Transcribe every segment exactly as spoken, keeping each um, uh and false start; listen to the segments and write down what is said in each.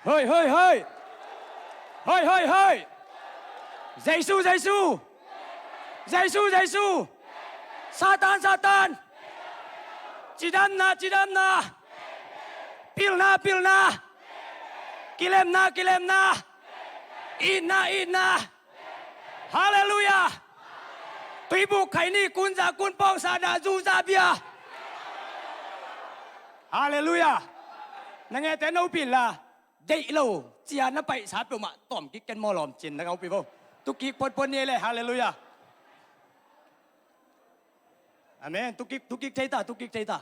Hoi, hoi, hoi! Hoi, hoi, hoi! Jesu, Jesu! Jesu, Jesu! Satan, Satan! Cidamna, cidamna! Pilna, pilna! Kilemna, kilemna! Itna, itna! Halleluiah! Tuibuk khaini kunza kunpawng sahna zuza bia. Halleluiah! Na ngete no pil la. Deih lo cia na paihsa peuhmah tawm kik ken maw lawm cin na ka upi vo. Tukik potpot ni le. Halleluiah! Amen. Tukik, tukik thei ta, tukik thei ta.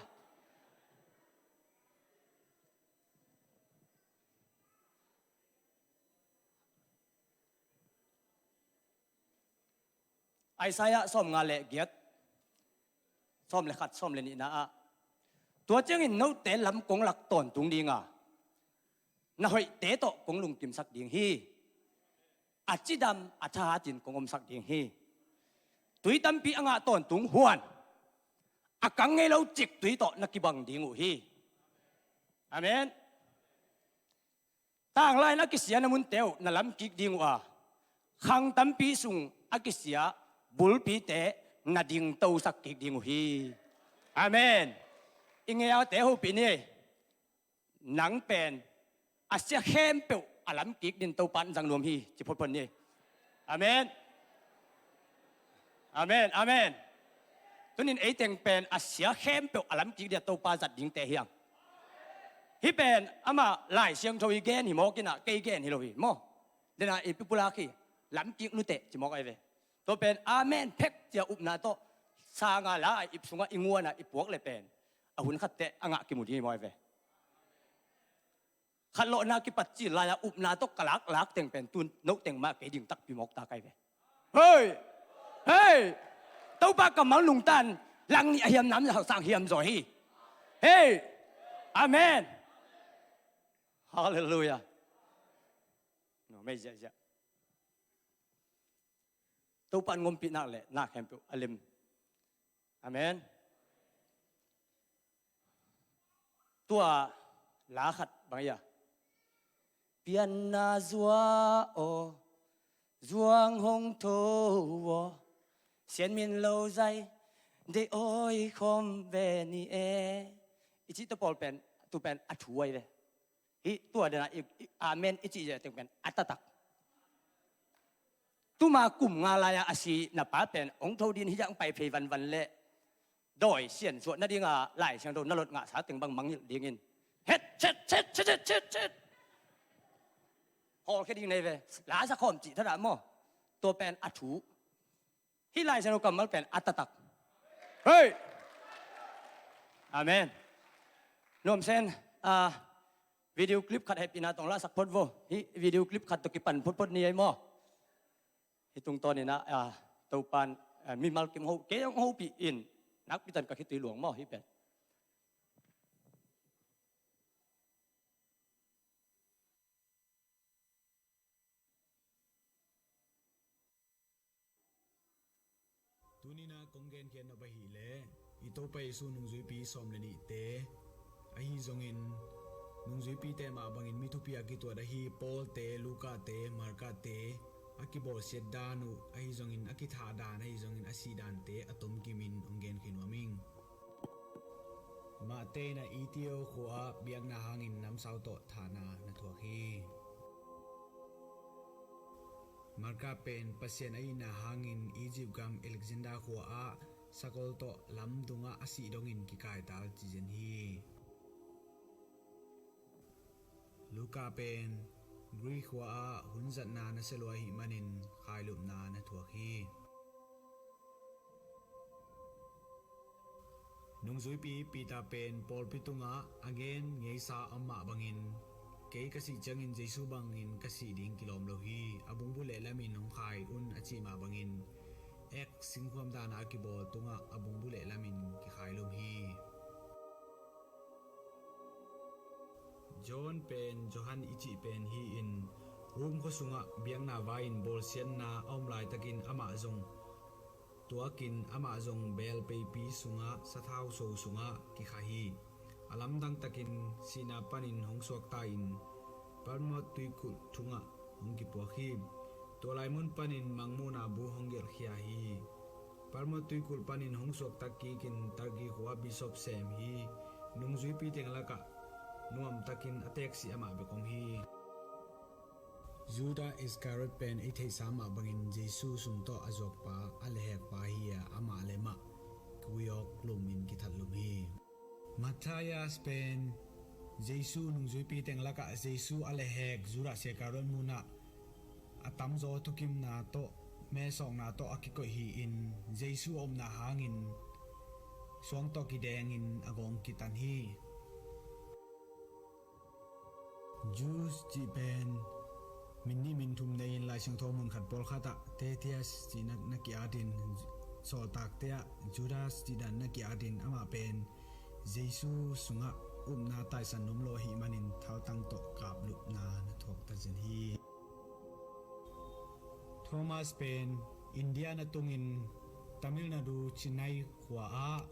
Isaiah sawm nga le giat, sawm le khat, sawm le nihna ah, tua ciangin note lam kong lak tawntung dinga, na hoihte tawh kong lungkimsak ding hi. A cidam a thahatin kong omsak ding hi. Tui tampi a ngah tawntung huan, a kang ngei lo cik tui tawh na kibang ding uh hi. Amen. Tanglai in a kisia na munte uh na lamkik ding uh a, khang tampi sung a kisia bulpite na dingtosak kik ding uh hi. Amen. I ngeite hopih ni. Nang pen a sia khempeuh a lamkik din Topa in zang nuam hi ci photphot ni. Amen. Amen, amen. Tunin eiteng pen a sia khempeuh a lamkik dia Topa zat dingte hiang. Hih pen amah Lai Siangtho i gen hi mawk inah kei gen hi lo hi maw. Dena i pipulak hi, lamkik nuteh ci mawk ai ve. Tua pen amen phek cia upna tawh sanga la a ip sungah i nguana i puak le pen a hun khatteh a ngah kimu ding hi mawk ai ve. Khatlawhna kipat cil lai-a upna tawh ka laklak teng pen tun nohteng mah kei ding takpi mawk ta kai ve. Hei! Hei! Topa kammal nungtan lang nih a hiam nam sang hiam zaw hi. Hei! Amen. Halleluiah. No, mei ziahziah. Topa in ngompihnak le na khempeuh a lem. Amen. Tua la khat bang ia, pianna zua aw, zuang hong tho aw, sian min lo zai de awi khawm ve ni e. I cih tua pawl pen tu pen a thu ai ve. Hih tua dena i, i amen i cih zia teng pen a taktak. Tuma kum nga lai-a a si na pa pen ong tho din hih zang pai phei vanvan leh dawi sian suah nadinga Lai Siangtho na lot ngahsa teng bang mangngilh dingin het chet chet chet chet chet chet hawlkhia ding nei ve. Lasa khawm cih thadah maw? Tua pen a thu. Hih Lai Siangtho kammal pen a taktak. Hei! Amen. Nuam sen, ah, video clip khat hehpihna tawng lasak phot vo. Hih video clip khat tawh kipan photphot ni ei maw? Hih tungtawn inah, ah, Topan, ah, mimal kim ho, kei hong hopih in nakpi tan ka khitui luang maw hih pen. Tuninah kong genkhiat nop ahih leh i Topa Jesu nungzuipi sawm le nihte ahi zongin nungzuipite mah bangin mi thupi a kituat ahi Paul-te, Luka-te, Marka-te a kibawlsiat dan uh ahi zongin a kithah dan ahi zongin a sih dante a tomkimin hong genkhia nuam ing. Mahte inah Etio khua-ah biakna hangin namsau tawh thahna na thuak hi. Marka pen Pasian a itna hangin Egypt gam Alexander khua-ah sakol tawh lamdungah a sih dongin kikaital cizen hi. Luka pen Greek khua-ah hunzatna na sia lua ahih manin khailupna na thuak hi. Nungzuipi Peter pen pawlpi tungah a gen ngeisa a om mah bangin, kei ka sih ciangin Jesu bangin ka sih ding kilawm lo hi, a bungbu leh lamin hong khai un a cih mah bangin, Acts singkhuam dana a kibawl tungah a bungbu leh lamin kikhailum hi. John pen Johan i cih pen hi-in Rom khua sungah biakna vai-in bawlsiatna a om laitakin amah zong tuakin amah zong beel peipi sungah sathau so sungah kikha hi. A lamdang takin sihna panin hong suakta-in Palmyra tuikulh tungah hong kipuak hi. Tua lai mun panin mangmuhna bu hong gelhkhia hi. Palmyra tuikulh panin hong suakta kikin Turkey khua bishop sem hi. Nungzuipi teng lakah nuamtakin a teeksi amah bek om hi. Judas Iscariot pen i theihsa mah bangin Jesu sung tawh a zuakpa, a lehhekpa hi a, amah le mah kuiawk lumin kithatlum hi. Matthias pen Jesu nungzuipi teng lakah Jesu a lehhek Judas Iscariot munah a tamzaw thukimna tawh, mesawkna tawh a kikoih hi-in, Jesu a upna hangin suang tawh kidengin a gawng kitan hi. Judas cih pen min nih min thum nei-in Lai Siangtho mun khat pawlkhatah Thaddeus cih na, na ki-atin, sawltakte ah Judas cih dan na ki-atin, amah pen Jesu sungah upna taisan nuam lo ahih manin thaltang tawh kaplupna na thuakta zen hi. Thomas pen India na tungin Tamil Nadu Chennai khua-ah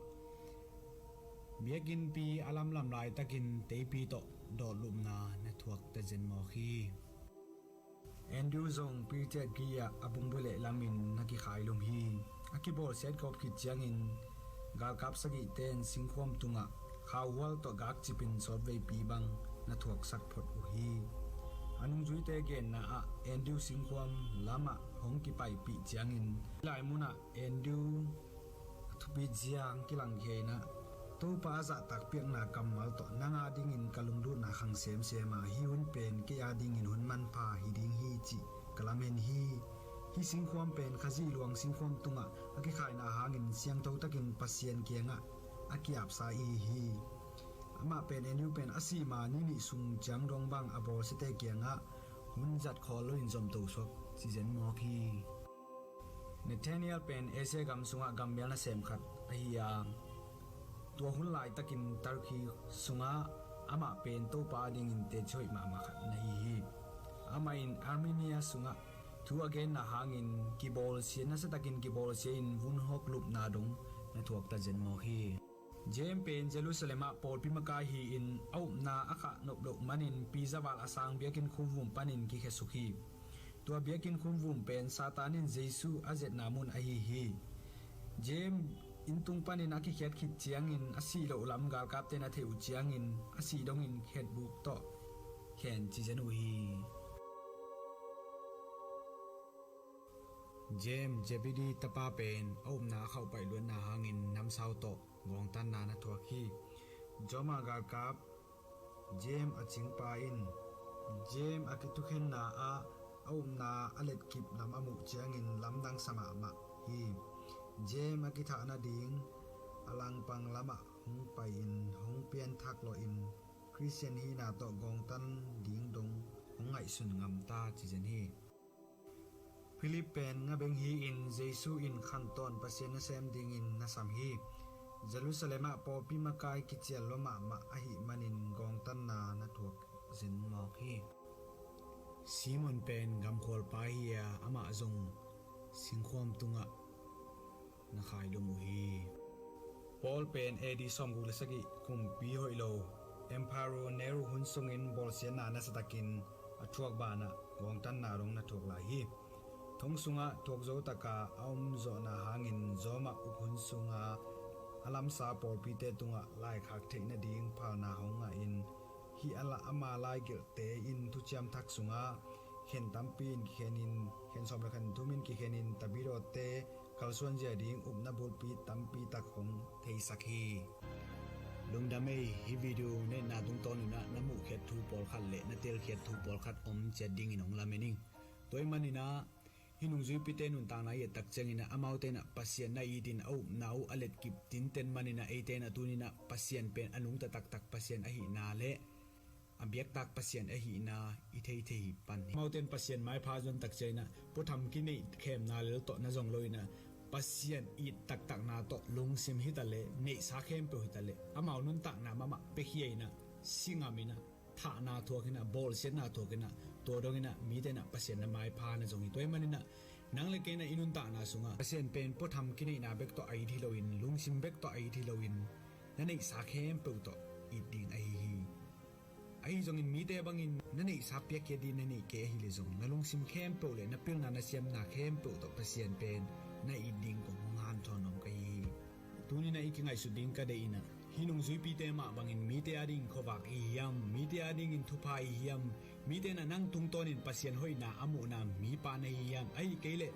biakinnpi a lamlam laitakin teipi tawh dawtlupna na thuakta zen mawk hi. Andrew zong Peter gei-ah a bungbuh leh lamin na kikhailum hi. A kibawlsiat gawp khit ciangin galkap sagihte in singkhuam tungah khauhual tawh gakcipin sawtveipi bang na thuaksak phot uh hi. A nungzuite genna ah Andrew singkhuam lamah hong kipaipih ciangin lai munah Andrew a thupi zia kilang kei-in ah, Topa a zahtak piakna kammal tawh nang adingin ka lunglutna khang semsem a, hih hun pen kei adingin hun manpha hi ding hi cih ka lamen hi. Hih singkhuam pen Khazih luang singkhuam tungah a kikhaina hangin siangtho takin Pasian kiangah a ki-apsa i hi. Amah pen Andrew pen a sih ma ni nih sung ciang dong bang a bawlsiate kiangah hun zat khawl loin zomto suak ci zen mawk hi. Nathaniel pen Asia gam sungah gammial nasem khat ahi a, tua hun laitakin Turkey sungah amah pen Topa adingin teci hoih mahmah khat na hi hi. Amah in Armenia sungah thu a genna hangin kibawlsia, nasiatakin kibawlsia in vun hawk lupna dong na thuakta zen mawk hi. James pen Jerusalem ah pawlpi makai hi-in a upna a khah nop loh manin pizaval a sang biakinn khumvum panin kikhiasuk hi. Tua biakinn khumvum pen Satan in Jesu a zetna mun ahi hi. James inntung panin a kikhiat khit ciangin a sih loh lam galkapte in a theih uh ciangin a sih dongin khetbuk tawh khen ci zen uh hi. James, Zebedee tapa pen a upna a khauhpaih luatna hangin namsau tawh gawngtanna na thuak hi. Roma galkap James a cingpa in James a kithukhenna ah a upna a letkip lam a muh ciangin lamdang sa mahmah hi. James a kithah nading a langpang lamah hong pai-in hong pianthak lawhin Khristian hihna tawh gawngtan ding dong hong ngaihsun ngamta ci zen hi. Philip pen ngabeng hi-in Jesu in khantawn Pasian nasem dingin na sam hi. Jerusalem ah pawlpi makai kicial lua mahmah ahih manin gawngtanna na thuak zen mawk hi. Simon pen gamkhualpa hi a, amah zong singkhuam tungah na khailum uh hi. Paul pen A D sawmguk le sagih kumpi hoih lo Emperor Nero hun sungin bawlsiatna nasatakin a thuak banah gawngtanna dong na thuak lai hi. Thong sungah thuakzo taka a omzawhna hangin Roma uk hun sunga a lamsa pawlpite tungah laikhak theih nading phalna hong ngahin hih a la ama laigelhte in thuciam thak sungah khen tampi in kikhenin, khen sawm le khen thum in kikhenin tabidawte kalsuanzia ding upna bulpi tampi tak hong theisak hi. Lungdam ei, hih video na etna tungtawn inah na muhkhiat thu pawlkhat le na telkhiat thu pawlkhat om ciat dingin hong lamen ing. Tua ahih maninah hih nungzuipite nuntakna i ettak cianginah amaute inah Pasian na itin a upna uh a letkip tinten maninah eite inah tuninah Pasian pen a nungta taktak Pasian ahihna le a biaktak Pasian ahihna i theithei hi pan hi. Amaute in Pasian maipha zon takcianginah puatham kineih khemna lel tawh na zong loinah Pasian it taktakna tawh lungsim hitaleh neihsa khempeuh hitaleh amau nuntakna mahmah pekhia inah singaminah thahna thuakinah bawlsiatna thuakinah tua donginah mite inah Pasian na maipha na zong hi. Tua ahih maninah nang le kei inah i nuntakna sungah Pasian pen puatham kineihna bek tawh a it hi loin lungsim bek tawh a it hi loin na neihsa khempeuh tawh it ding ahi hi. Ahi zongin mite bangin na neihsa piakkhiat ding na neih kei ahih leh zong, na lungsim khempeuh le na pilna na siamna khempeuh tawh Pasian pen na it ding kong hong hanthawn nuam ka hi hi. Tuni-in ah i kingaihsut ding ka deih in ah, hih nungzuipite mah bangin mite adingin khuavak i hi hiam? Mite adingin thupha i hi hiam? Mite in ah nang tungtawnin Pasian hoihna a muhna mipa na hi hiam? Ahih kei leh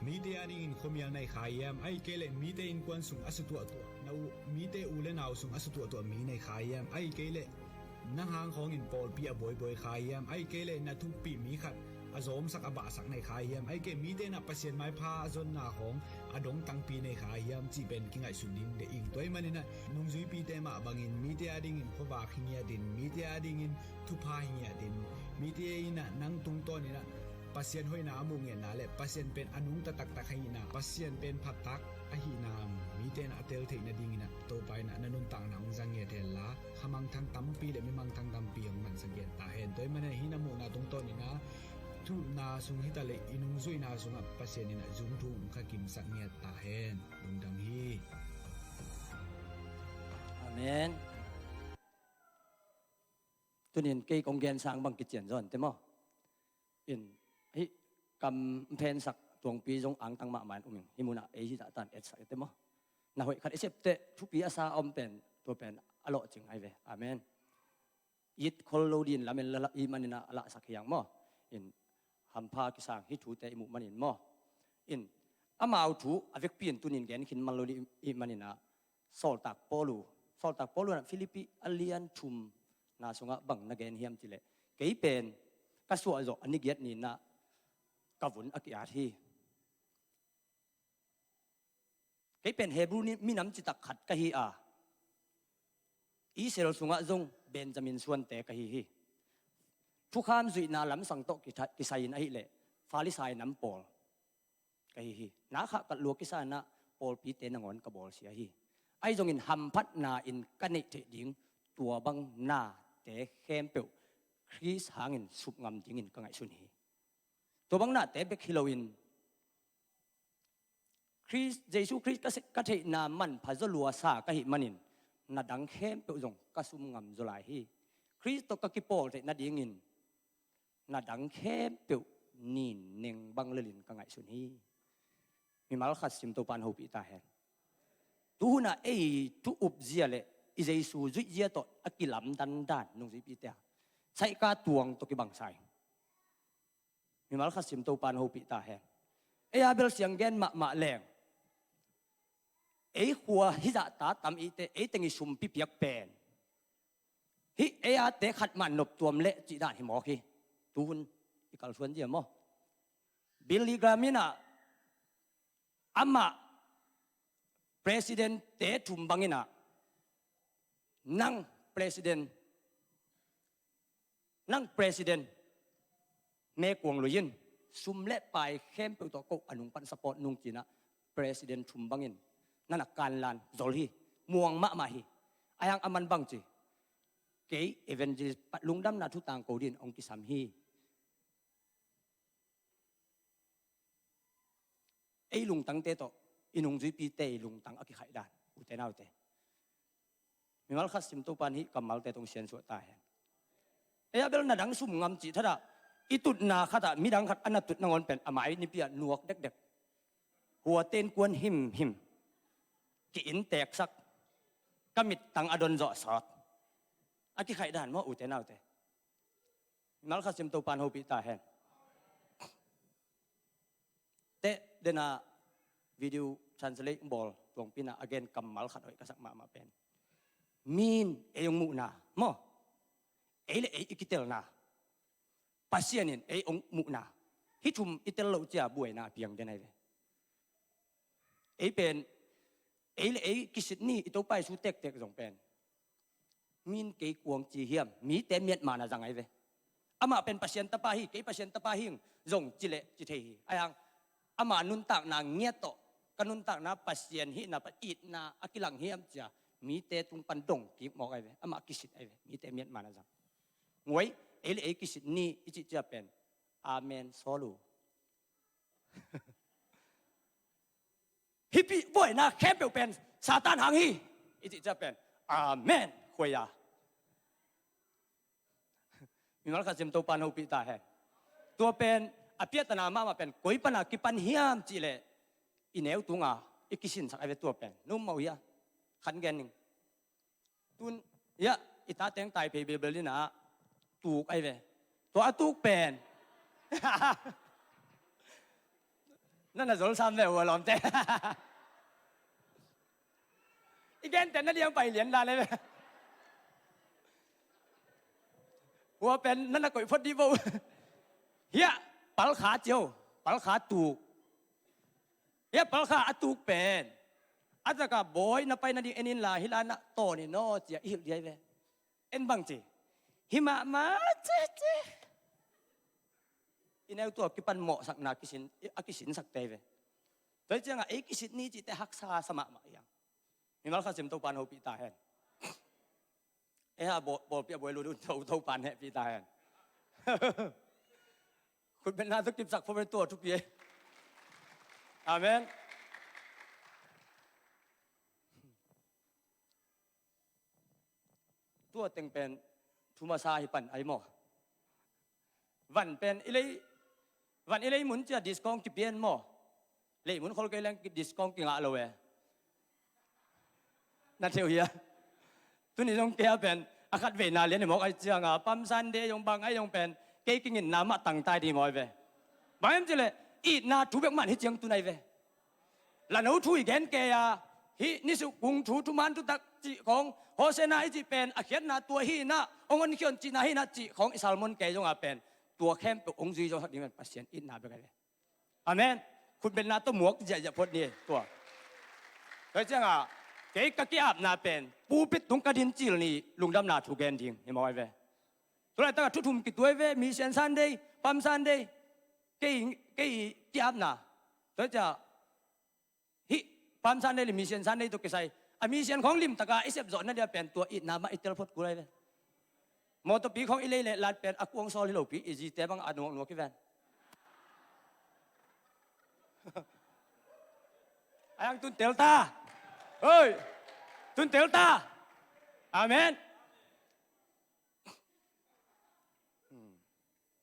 mite adingin khuamial na hi kha hiam? Ahih kei leh mite innkuan sung a sutuahtuah, na u, mite u le nau sung a sutuahtuah mi na hi kha hiam? Ahih kei leh nang hang khawngin pawlpi a buaibuai kha hiam? Ahih kei leh na thupih mi khat a zawmsak, a bahsak na hi kha hiam? Ahih kei leh mite in ah Pasian maipha a zonna khawng a dongtangpi na hi kha hiam? Cih pen kingaihsut ding deih ing. Tua ahih manin ah nungzuipite mah bangin mite adingin khuavak hi ngiatin, mite adingin thupha hi ngiatin, mite in ah nang tungtawnin ah Pasian hoihna a muh ngiatna le Pasian pen a nungta taktak ahihna, Pasian pen phattak ahihna mite in ah a tel theih nadingin ah Topa in ah na nuntakna hong zang ngiat hen la, khamangthang tampi le mimangthang tampi hong mansak ngiat ta hen. Tua ahih manin ah hih na muhna tungtawnin ah thulutna sung hi ta leh i nungzuihna sungah Pasian in ah zungthum hong kha kimsak ngiat ta hen. Lungdam hi. Amen. Tuni-in kei kong gen sang bang kician zaw inteh maw. In, hih kam phensak tuangpi zong angtang mahmah in um ing. Hih munah ei hih zahtan etsak inteh maw. Na hoih khat i sep teh thupi a sa a om pen, tua pen a lawhcing ahi ve. Amen. It khol lo dingin lamen la, la, i hih manin ah a lahsak hi hang maw. In, hampha kisang hih thute i muh manin maw. In, amau thu a vekpi in tuni-in gen khin man lo ding i hih manin ah, Sawltak Paul uh, Sawltak Paul uh in ah Philippi a lian thumna sungah bang na gen hiam cih leh, kei pen ka suah zawh a ni giat ni-in ah ka vun a ki-at hi. Kei pen Hebru ni, minam citak khat ka hi a, Israel sungah zong Benjamin suante ka hi hi. Thukham zuihna lamsang tawh kitha-, kisai-in ahih leh Farisai nam pawl ka hi hi. Na khahkat lua kisa-in ah pawlpite nangawn ka bawlsia hi. Ahi zongin hamphatna in ka neih theih ding tua bang nate khempeuh Khrist hangin sup ngam dingin ka ngaihsun hi. Tua bang nate bek hi loin Khrist, Jesu Khrist ka se-, ka theihna manpha zaw lua sa ka hih manin na dang khempeuh zong ka sum ngam zaw lai hi. Khrist tawh ka kipawl theih nadingin na dang khempeuh nin neng bang lelin ka ngaihsun hi. Mimal khat sim Topa in hopih ta hen. Tuhunah ei thu upzia le i Jesu zuihzia tawh a kilamdan dan nungzuipite a, saika tuang tawh kibang sa ing. Mimal khat sim Topa in hopih ta hen. Ei a bel siang gen mahmah leng, ei khua hih zahta tam i teh ei teng i sumpi piak pen, hih ei a te khat mah nop tuam leh cih dan hi mawk hi. Tuhun i kalsuan zia maw. Billy Graham in ah amah president te thum bangin ah, nang president, nang president meekuang lui in, sum le pai khempeuh tawh ko a nung pan support nung ci-in ah, president thum bangin na na kanlan zol hi. Muang mahmah hi. Ahi hang aman bang ci, kei evangelist pat lungdamna thu tangko dingin hong kisam hi. Ei lungtangte tawh i nungzuipite i lungtang a kikhaihdan, ute naute. Mimal khat sim Topa in hih kammalte tawh hong siansuah ta hen. Ei a bel na dang sum ngam cih thatah i tutna khatah midang khat a na tut nangawn pen a mai nipi ah nuak dekdek, huate innkuan himhim, ki-innteeksak, ka mittang a don zawh sawt. A kikhaihdan maw, ute naute. Mimal khat sim Topa in hopih ta hen. Teh dena video translate bawl tuangpi in ah a gen kammal khat hoih ka sak mahmah pen, mi in ei hong muhna maw, ei le ei i kitelna, Pasian in ei hong muhna, hih thum i tel loh ciang buaina a piang den ahi ve. Ei pen, ei le ei kisit ni, i Topa Jesu tektek zong pen, mi in kei kuang ci hiam, mite miatman a zang ahi ve. Amah pen Pasian Tapa hi, kei Pasian Tapa hing zong ci leh ci thei hi. Ahi hang ama nuntakna ngiat tawh ka nuntakna Pasian hihna, pa itna a kilang hiam ci-a mite tung pan dong kik mawk ahi ve. Amah kisit ahi ve, mite miatman a zang. Nguai, ei le ei kisit ni i cih ciang pen, amen sawl uh. Hih pi buaina khempeuh pen Satan hang hi i cih ciang pen, amen khuai a. Mimal khat sim Topan hopih ta hen. Tua pen a piahtana mahmah pen koi pana kipan hiam cih leh i neu tunga i kisinsak ai ve tua pen. Num mah uh hia? Khan gen ning. Tun, ya, i tateng tai phei belbel in ah tuk ai ve. Tua a tuk pen na na zol sam ve uh a lawmte. I gente na diang pai lian dan ai ve. Hua pen na na koih phot dih vo. Hiah palkha cio, palkha tuk. Hiah palkha a tuk pen a taka bawi na pai nading en inla hih la na tawn in aw cia i hilh dih ai ve. En bang ci? Hi mahmah cece. I neu tua kipan mawhsakna kisin, a kisinsak tei ve. Tua hi ciangah ei kisit ni cihte haksa sa mahmah hiang. Mimal khat sim Topan hopih ta hen. Ei ha bawlpih a buai lut un Topan hehpih ta hen. Khutbetna tawh kipsak phot tua thupi ei. Amen. Tua teng pen thu masa hi pan ai maw? Van pen i lei, van i lei mun cia discount kipia en maw? Lei mun khol kei leng discount kingah lo e. Na theu hia? Tuni zong kei a pen a khat veina lian i mawk ai cianga Palm Sunday zong bang ai zong pen kei kinginna mah tangtai dih maw ai ve. Bang em cileh itna thu bek man hi ciang tun ai ve. Lano thu i gen kei a, hih nisuk kung thu, thuman thutak cih khong, Hosana i cih pen a khiatna tua hi inah, ong on khion cihna hi inah cih khong i sermon kei zongah pen tua khempeuh ong zui zawhsak ding pen Pasian itna bek ai ve. Amen. Khutbetna tawh muak ziahziah phot ni tua. Tua ciangah kei ka ki-apna pen pulpit tung ka din cil ni lungdamna thu gen ding hi maw ai ve. Tulaitakah thuthum kituai ve, Mission Sunday, Palm Sunday, kei, kei ki-apna. Tua ciah hih Palm Sunday le Mission Sunday tawh kisai a mission khong limtaka i sepzawhna dia pen tua itna mah i tel phot kul ai ve. Mawtawpi khong i lei le lat pen a kuang sawl hi lopi i zite bang a nuaknuak hi ven. Ayang tun tel ta. Hoi. Tun tel ta. Amen.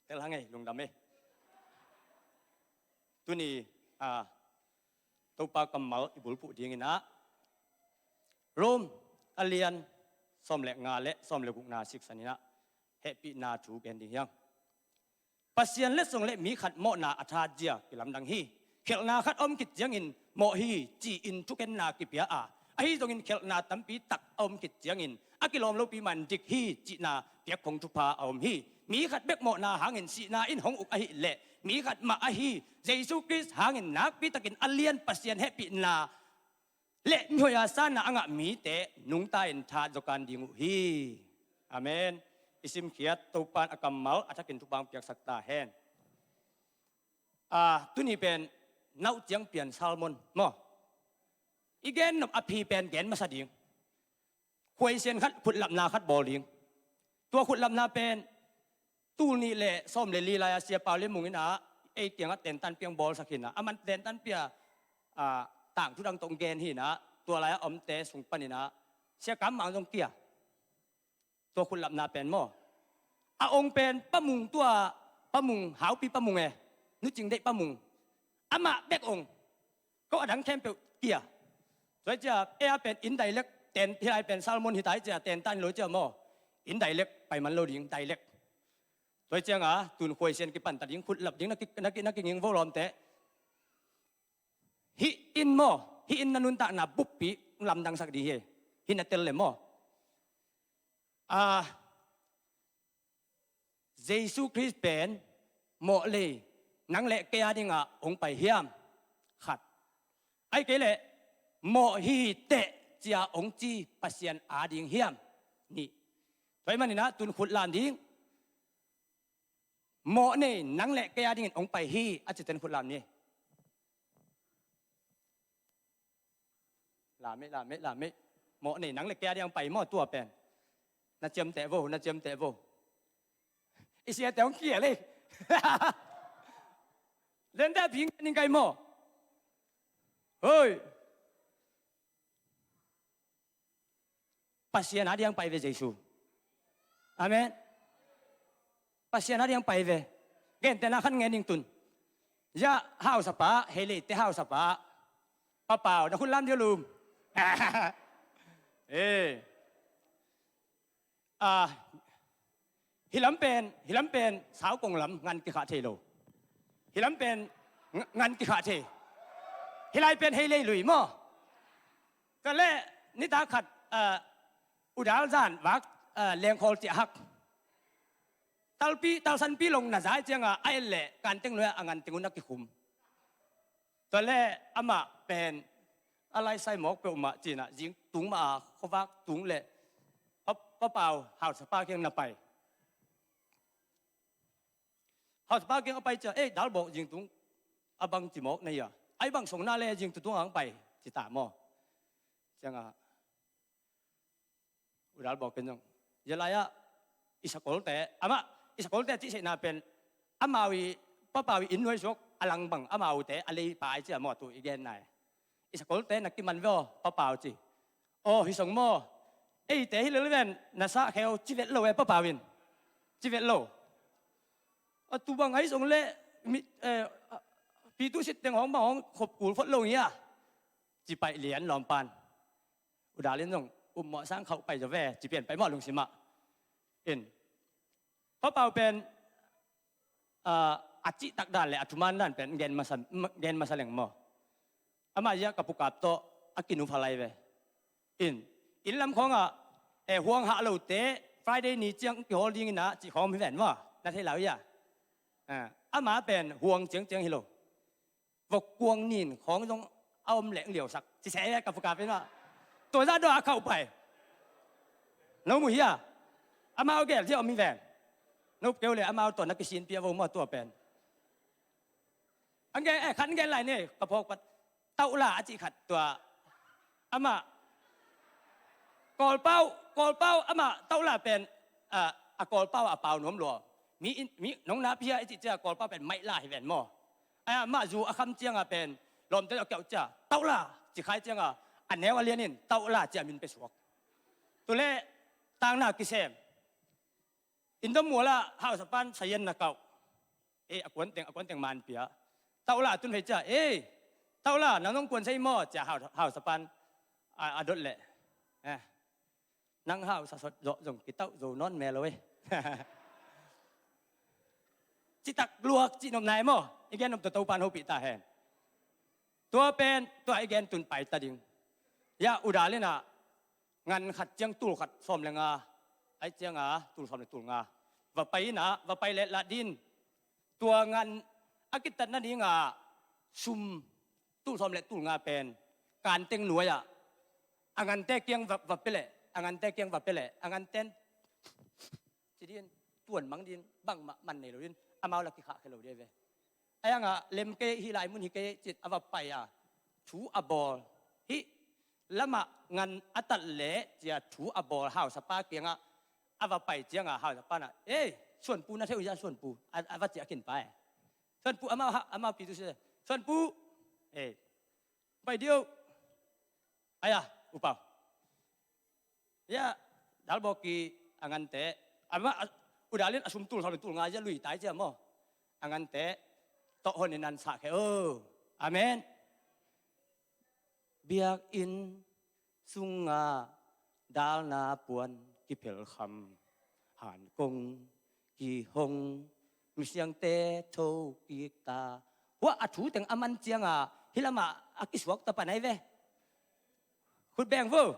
Tel hang ei, lungdam ei. Tuni a Topa kammal i bulphuh dinginah Rom a lian sawm le nga le sawm le gukna siksaninah hehpihna thu gen ding hiang. Pasian letsong le mi khat mawhna a tha zia kilamdang hi. Khelhna khat a om khit ciangin mawh hi ci-in thukenna kipia a, ahi zongin khelhna tampi tak a om khit ciangin a kilawm lopi man dik hi cihna piak khong thupha a om hi. Mi khat bek mawhna hangin sihna in hong uk ahih leh mi khat mah ahi Jesu Khrist hangin nakpi takin a lian Pasian hehpihna le mihoih a sanna a ngah mite nungta in tha zokan ding uh hi. Amen. I simkhiat Topan a kammal a thakin thupang piaksak ta hen. A, tuni pen nauh ciang pian sermon maw? I gen nop a phi pen gen masa ding. Khuaisian khat khutlapna khat bawl ding. Tua khutlapna pen tul nih le sawm le li lai-a Sia Pau le Mung inah ei kiangah tentan piang bawlsak hinah a man tentan pia, a, tangthu dang tong gen hinah tua lai-a omte sung paninah Sia Kam Mang zong kia. Tua khutlapna pen maw? A ong pen Pa Mung tua, Pa Mung, Haupi Pa Mung e, Nu Cing Deih Pa Mung. Amah bek ong. Ko a dang khempeuh kia. Tua hi cia, ei a pen in direct, ten, hi lai pen sermon hi ta hi cia, tentan hi lo cia maw? In direct, pai man lo ding, direct. Tua hi cianga, tun khuaisian kipan ta ding, khutlap ding, na ki, na ki, na kinging vo lawmte. Hih in maw, hih in na nuntakna buppi lamdangsak ding hi. Hih na tel le maw? A, Jesu Khrist pen mawh lei nang le kei a dingah hong pai hiam? Khat. Ahih kei leh mawh hi teh cia hong ci Pasian a ding hiam? Nih. Tua ahih maninah tun khut lam ding. Mawh nei nang le kei a dingin hong pai hi a citen khut lam ni. Lam ei, lam ei, lam ei. Mawh nei nang le kei a dingin hong pai maw tua pen? Na ciamteh vo, na ciamteh vo. I siate hong kia lei. Lente a phing ning kai maw? Hoi. Pasian a dingin hong pai ve Jesu. Amen. Pasian a diang pai ve. Gentehna khat ngen ning tun. Ya, hausapa, Hei Leite hausapa. Pa Pau, na khut lam dih lum. Eh. Ah, hih lam pen, hih lam pen, Saukong lam ngan kikhah thei lo. Hih lam pen, ng-, ngan kikhah thei. Hih lai pen Hei Lei lui maw. Ka leh, nitak khat, ah, U Dal zan vak, ah, lengkhawl ciah hak. Talpi, talsanpi long na zai ciangah, a et leh, kan teng nuai a ngan teng un a kikhum. Tua leh amah pen a laisai mawk peuhmah cinah zing tung mah a khuavak tung leh Pa, Pa Pau hausapa kiang na pai. Hausapa kiang a pai ciah, "Ei, Dalbawk zing tung a bang ci mawk na hia? Ai bang song na le zing tu tung ang pai," ci ta maw. Ciangah U Dalbawk in zong, "Zia lai-ah i sakolte, amah i sakolte cih seihna pen amau i, Pa Pau i inn nuai suak a lang bang amaute a lei pai cia maw tu i gen nai. I sakolte na kiman ve aw, Pa Pau," ci. "Aw, hi song maw. Eite hi lel ven, na sahkheu ci vet lo e, Pa Pau in. Ci vet lo. A tu bang ai song leh mi, eh, pi tu sit teng hong bang hong khop kul phot lo ngia," ci paih lian lawmpan. U Dal in zong, "Upmawh sang khauh pai zaw ve," ci pian pai mawh lungsimah. In, Pa Pau pen, ah, a cihtak dan le a thuman dan pen gen masa, gen masa leng maw. Amah ziah ka pukap tawh a kinupha lai ve. In, inn lam khawngah, eh, huang hah lote Friday ni ciang kihawl dingin ah cih khawng hi ven maw. Na thei lau ia. Ah, amah pen huang ciangciang hi lo. Vok kuang nin khawng zong a om leh liausak. Ci seh ka pukap in ah. Tua zah dawh a khauh pai. No mu hia? Amau gel zia om hi ven. No keu le amau tua na kisin pia vo maw tua pen. Ang gen, eh, khat ang gen lai ne, ka phawk pat. Tauhla a cih khat tua. Amah. Kawlpau, Kawlpau amah tauhla pen, ah, a Kawlpau a pau nuam lua. Mi in, mi nong na pia i cih cia Kawlpau pen maihla hi ven maw. Ai amah zu a kham cianga pen, lawmte a kiauh cia, tauhla, ci khai cianga, a neu a lian in, tauhla cia min pe suak. Tule, tangna kisem. Indomuala, hausapan, sayan na kauh. Eh, a kuanteng, a kuanteng man pia. Tauhla, tun hei cia, eh, tauhla, nang nong kuan sai maw, cia hau, hausapan, a, a dot leh. Eh. Nang hausa sot zawh zong kitauh zo nawn mel lo e. Citak luak cih nop nai maw? I gen nop tawh Topan hopih ta hen. Tua pen, tua i gen tun pai ta ding. Ya, U Dal in ah, ngan khat ciang tul khat sawm le nga. Ai cianga, tul sawm le tul nga. Va pai in ah, va pai le lah din. Tua ngan a kitatna dingah sum tul sawm le tul nga pen kanteng nuai-ah a ngante kiang va, va pia leh, a ngante kiang va pia leh, a nganten ci din, tuan mang din, bangmah man nei lo din, amau la kikhah khia lo dia ve. Ai angah lem kei, hih lai mun hi kei cit a va pai a, thu a bawl. Hih lamah ngan a tat leh cia thu a bawl hausapa kiangah a va pai ciangah hausapa nah, "Ei, Suanpu na thei uh hia, Suanpu?" A, a va ciah khin pai. Suanpu amau ha, amau pi tu si. "Suanpu, ei, pai diu. Aya, U Pau." Ya, Dalbawk i a ngante. Amah, a, U Dal in a sum tul sawm le tul nga zia lui tai cia maw. A ngante. Tawh hon in an sah khe. Oh, amen. Biakinn sungah dalna puan kiphelkham, hankong kihong, misiangte tho kikta. Hua a thu teng a man cianga hih lamah a kisuak ta pan ai ve. Khut beng vo.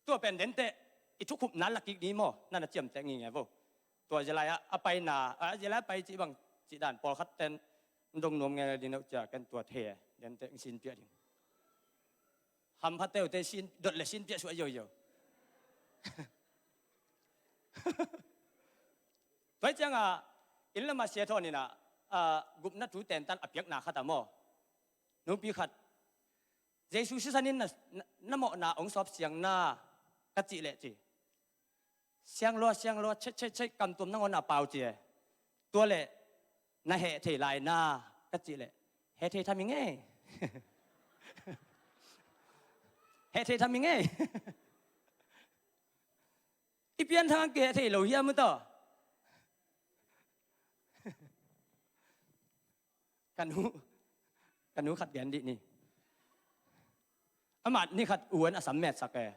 Tua pen denteh i thukhupna lakik ni maw, na na ciamteh ngingei vo. Tua zia lai-ah a paina, a zia lai a pai cih bang cih dan pawlkhat ten dong nuam ngei ding uh cia ken tua thei e, denteh sinpiah ding. Hamphateute sin, dot le sinpiah suah yoyo. Tua ciangah inn lamah sia thawn inah, ah, gupna thu tentan a piakna khat ah maw. Nupi khat, Jesu sisan in na, na, na mawhna hong sawp siang na ka cih leh ci. Siang lua, siang lua, chek, chek, chek, kam tuam nangawn a pau ci e. Tua leh na heh thei lai na ka cih leh, heh thei tham i ngei. Heh thei tham i ngei. I pianthak hang kiheh thei lo hiam uh tawh? Ka nu, ka nu khat gen dih ni. Amah ni khat uan a sam metsak e.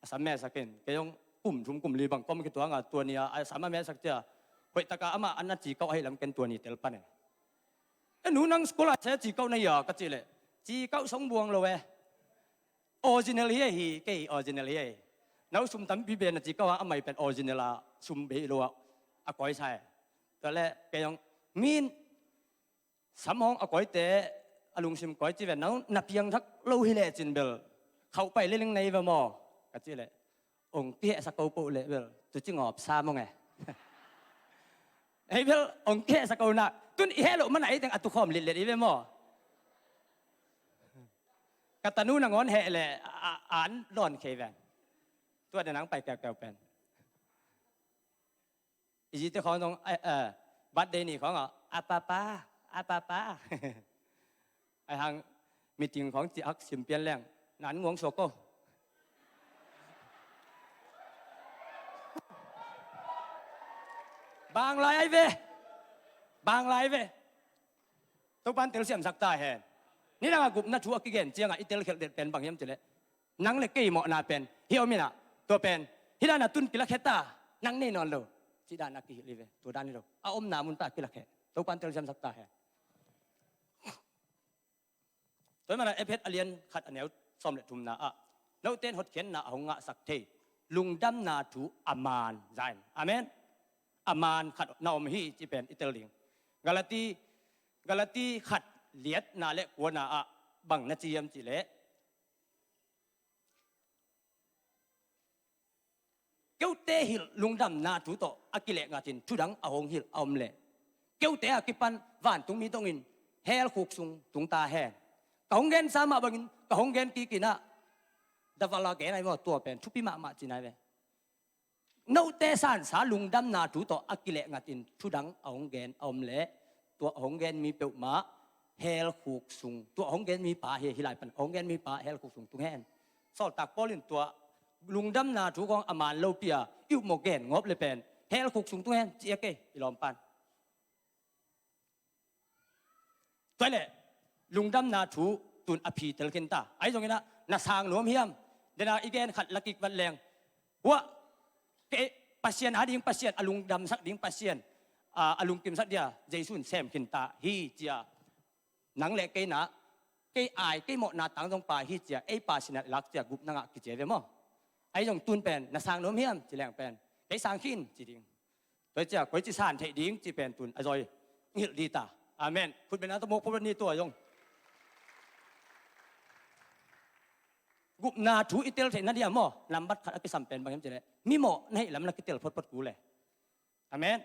A sam metsak in, kei zong kum thum kum li bang kawm khit uh hang a, tua ni a, a sam a metsak ciang, hoih takin amah an a ci kauh ahih lam ken tua ni tel pan e. E nu, nang school ah sa ci kauh na hia ka cih leh, ci kauh song buang lo e. Original hi e hi, kei original hi e. No sum tampi bei na ci kauh a, amah pen original a sum bei lo a, a koi sa e. Tua leh kei zong, min sam hong a koite, a lungsim koi ci ve, no na piangthak lo hi leh cin bel khauh pai leleng na hi ve maw? Ka cih leh, ong kihehsa ko poh leh bel tu ci ngawp sa mong e. Ei bel ong kihehsa ko na, tun i heh loh man a ei teng a tukhawm litlet i ve maw? Ka tanu nangawn heh leh a, a, an lawn khei ven. Tua den ang pai keukeu pen. I zite khawng zong, eh, eh, birthday ni khawng ah, "A papa, a papa." Ai hang meeting khawng ci hak sim pian leng, "Nan nguang suak ko." Bang lai ai ve. Bang lai ve. Topan telsiamsak ta hen. Nidang a gupna thu a kigen ciangah i telkhialh det pen bang hiam cih leh, nang le kei mawhna pen hih om in ah, tua pen hih dan a tun kilakhia ta, nang nei nawn lo, cih dan a kihilh hi ve. Tua dan hi lo, a omna mun pan kilakhia. Topan telsiamsak ta hen. Tua hi man a Efesa a lian khat a neu sawm le thumna ah, note in hotkhiatna a hong ngahsak thei lungdamna thu a man za in. Amen. A man khat na om hi cih pen i tel ding. Galati, Galati khat liatna le kuana ah bang na ci hiam cih leh, keute hilh lungdamna thu tawh a kileh ngatin thudang a hong hilh a om leh, keute a kipan vantungmi dongin hell khuk sung tung ta hen. Ka hong gensa mah bangin ka hong gen kik in ah, davala gen ai maw, tua pen thupi mahmah cihna hi ve. Note sansa lungdamna thu tawh a kileh ngatin thudang a hong gen a om leh, tua a hong gen mi peuhmah hell khuk sung, tua a hong gen mi pa hi, hih lai pan a hong gen mi pa hell khuk sung tung hen. Sawltak Paul in tua lungdamna thu khawng a man lopi a i upmawh gen ngawp le pen hell khuk sung tung hen ci a, kei i lawm pan. Tua leh lungdamna thu tun a phi tel khin ta. Ahi zongin ah, na sang nuam hiam? Dena i gen khat la kik vat leng, hua, kei, Pasian ading Pasian, a lungdamsak ding Pasian, a, a lungkimsak dia Jesu in sem khin ta hi cia, nang le kei na, kei ai, kei mawhna tang zong pa hi cia, ei pa sinah lak cia gupna ngah kici ve maw? Ahi zong tun pen na sang nuam hiam ci leng pen, kei sang khin ci ding. Tua hi cia koici san theih ding cih pen tun a zawi ngilh dih ta. Amen. Khut bengna tawh mawk pawlpawt ni tua zong. Gupna thu i tel theih na dia maw, nambat khat a kisam pen bang hiam cih leh, mi mawh na hih lam na kitel photphot kul e. Amen.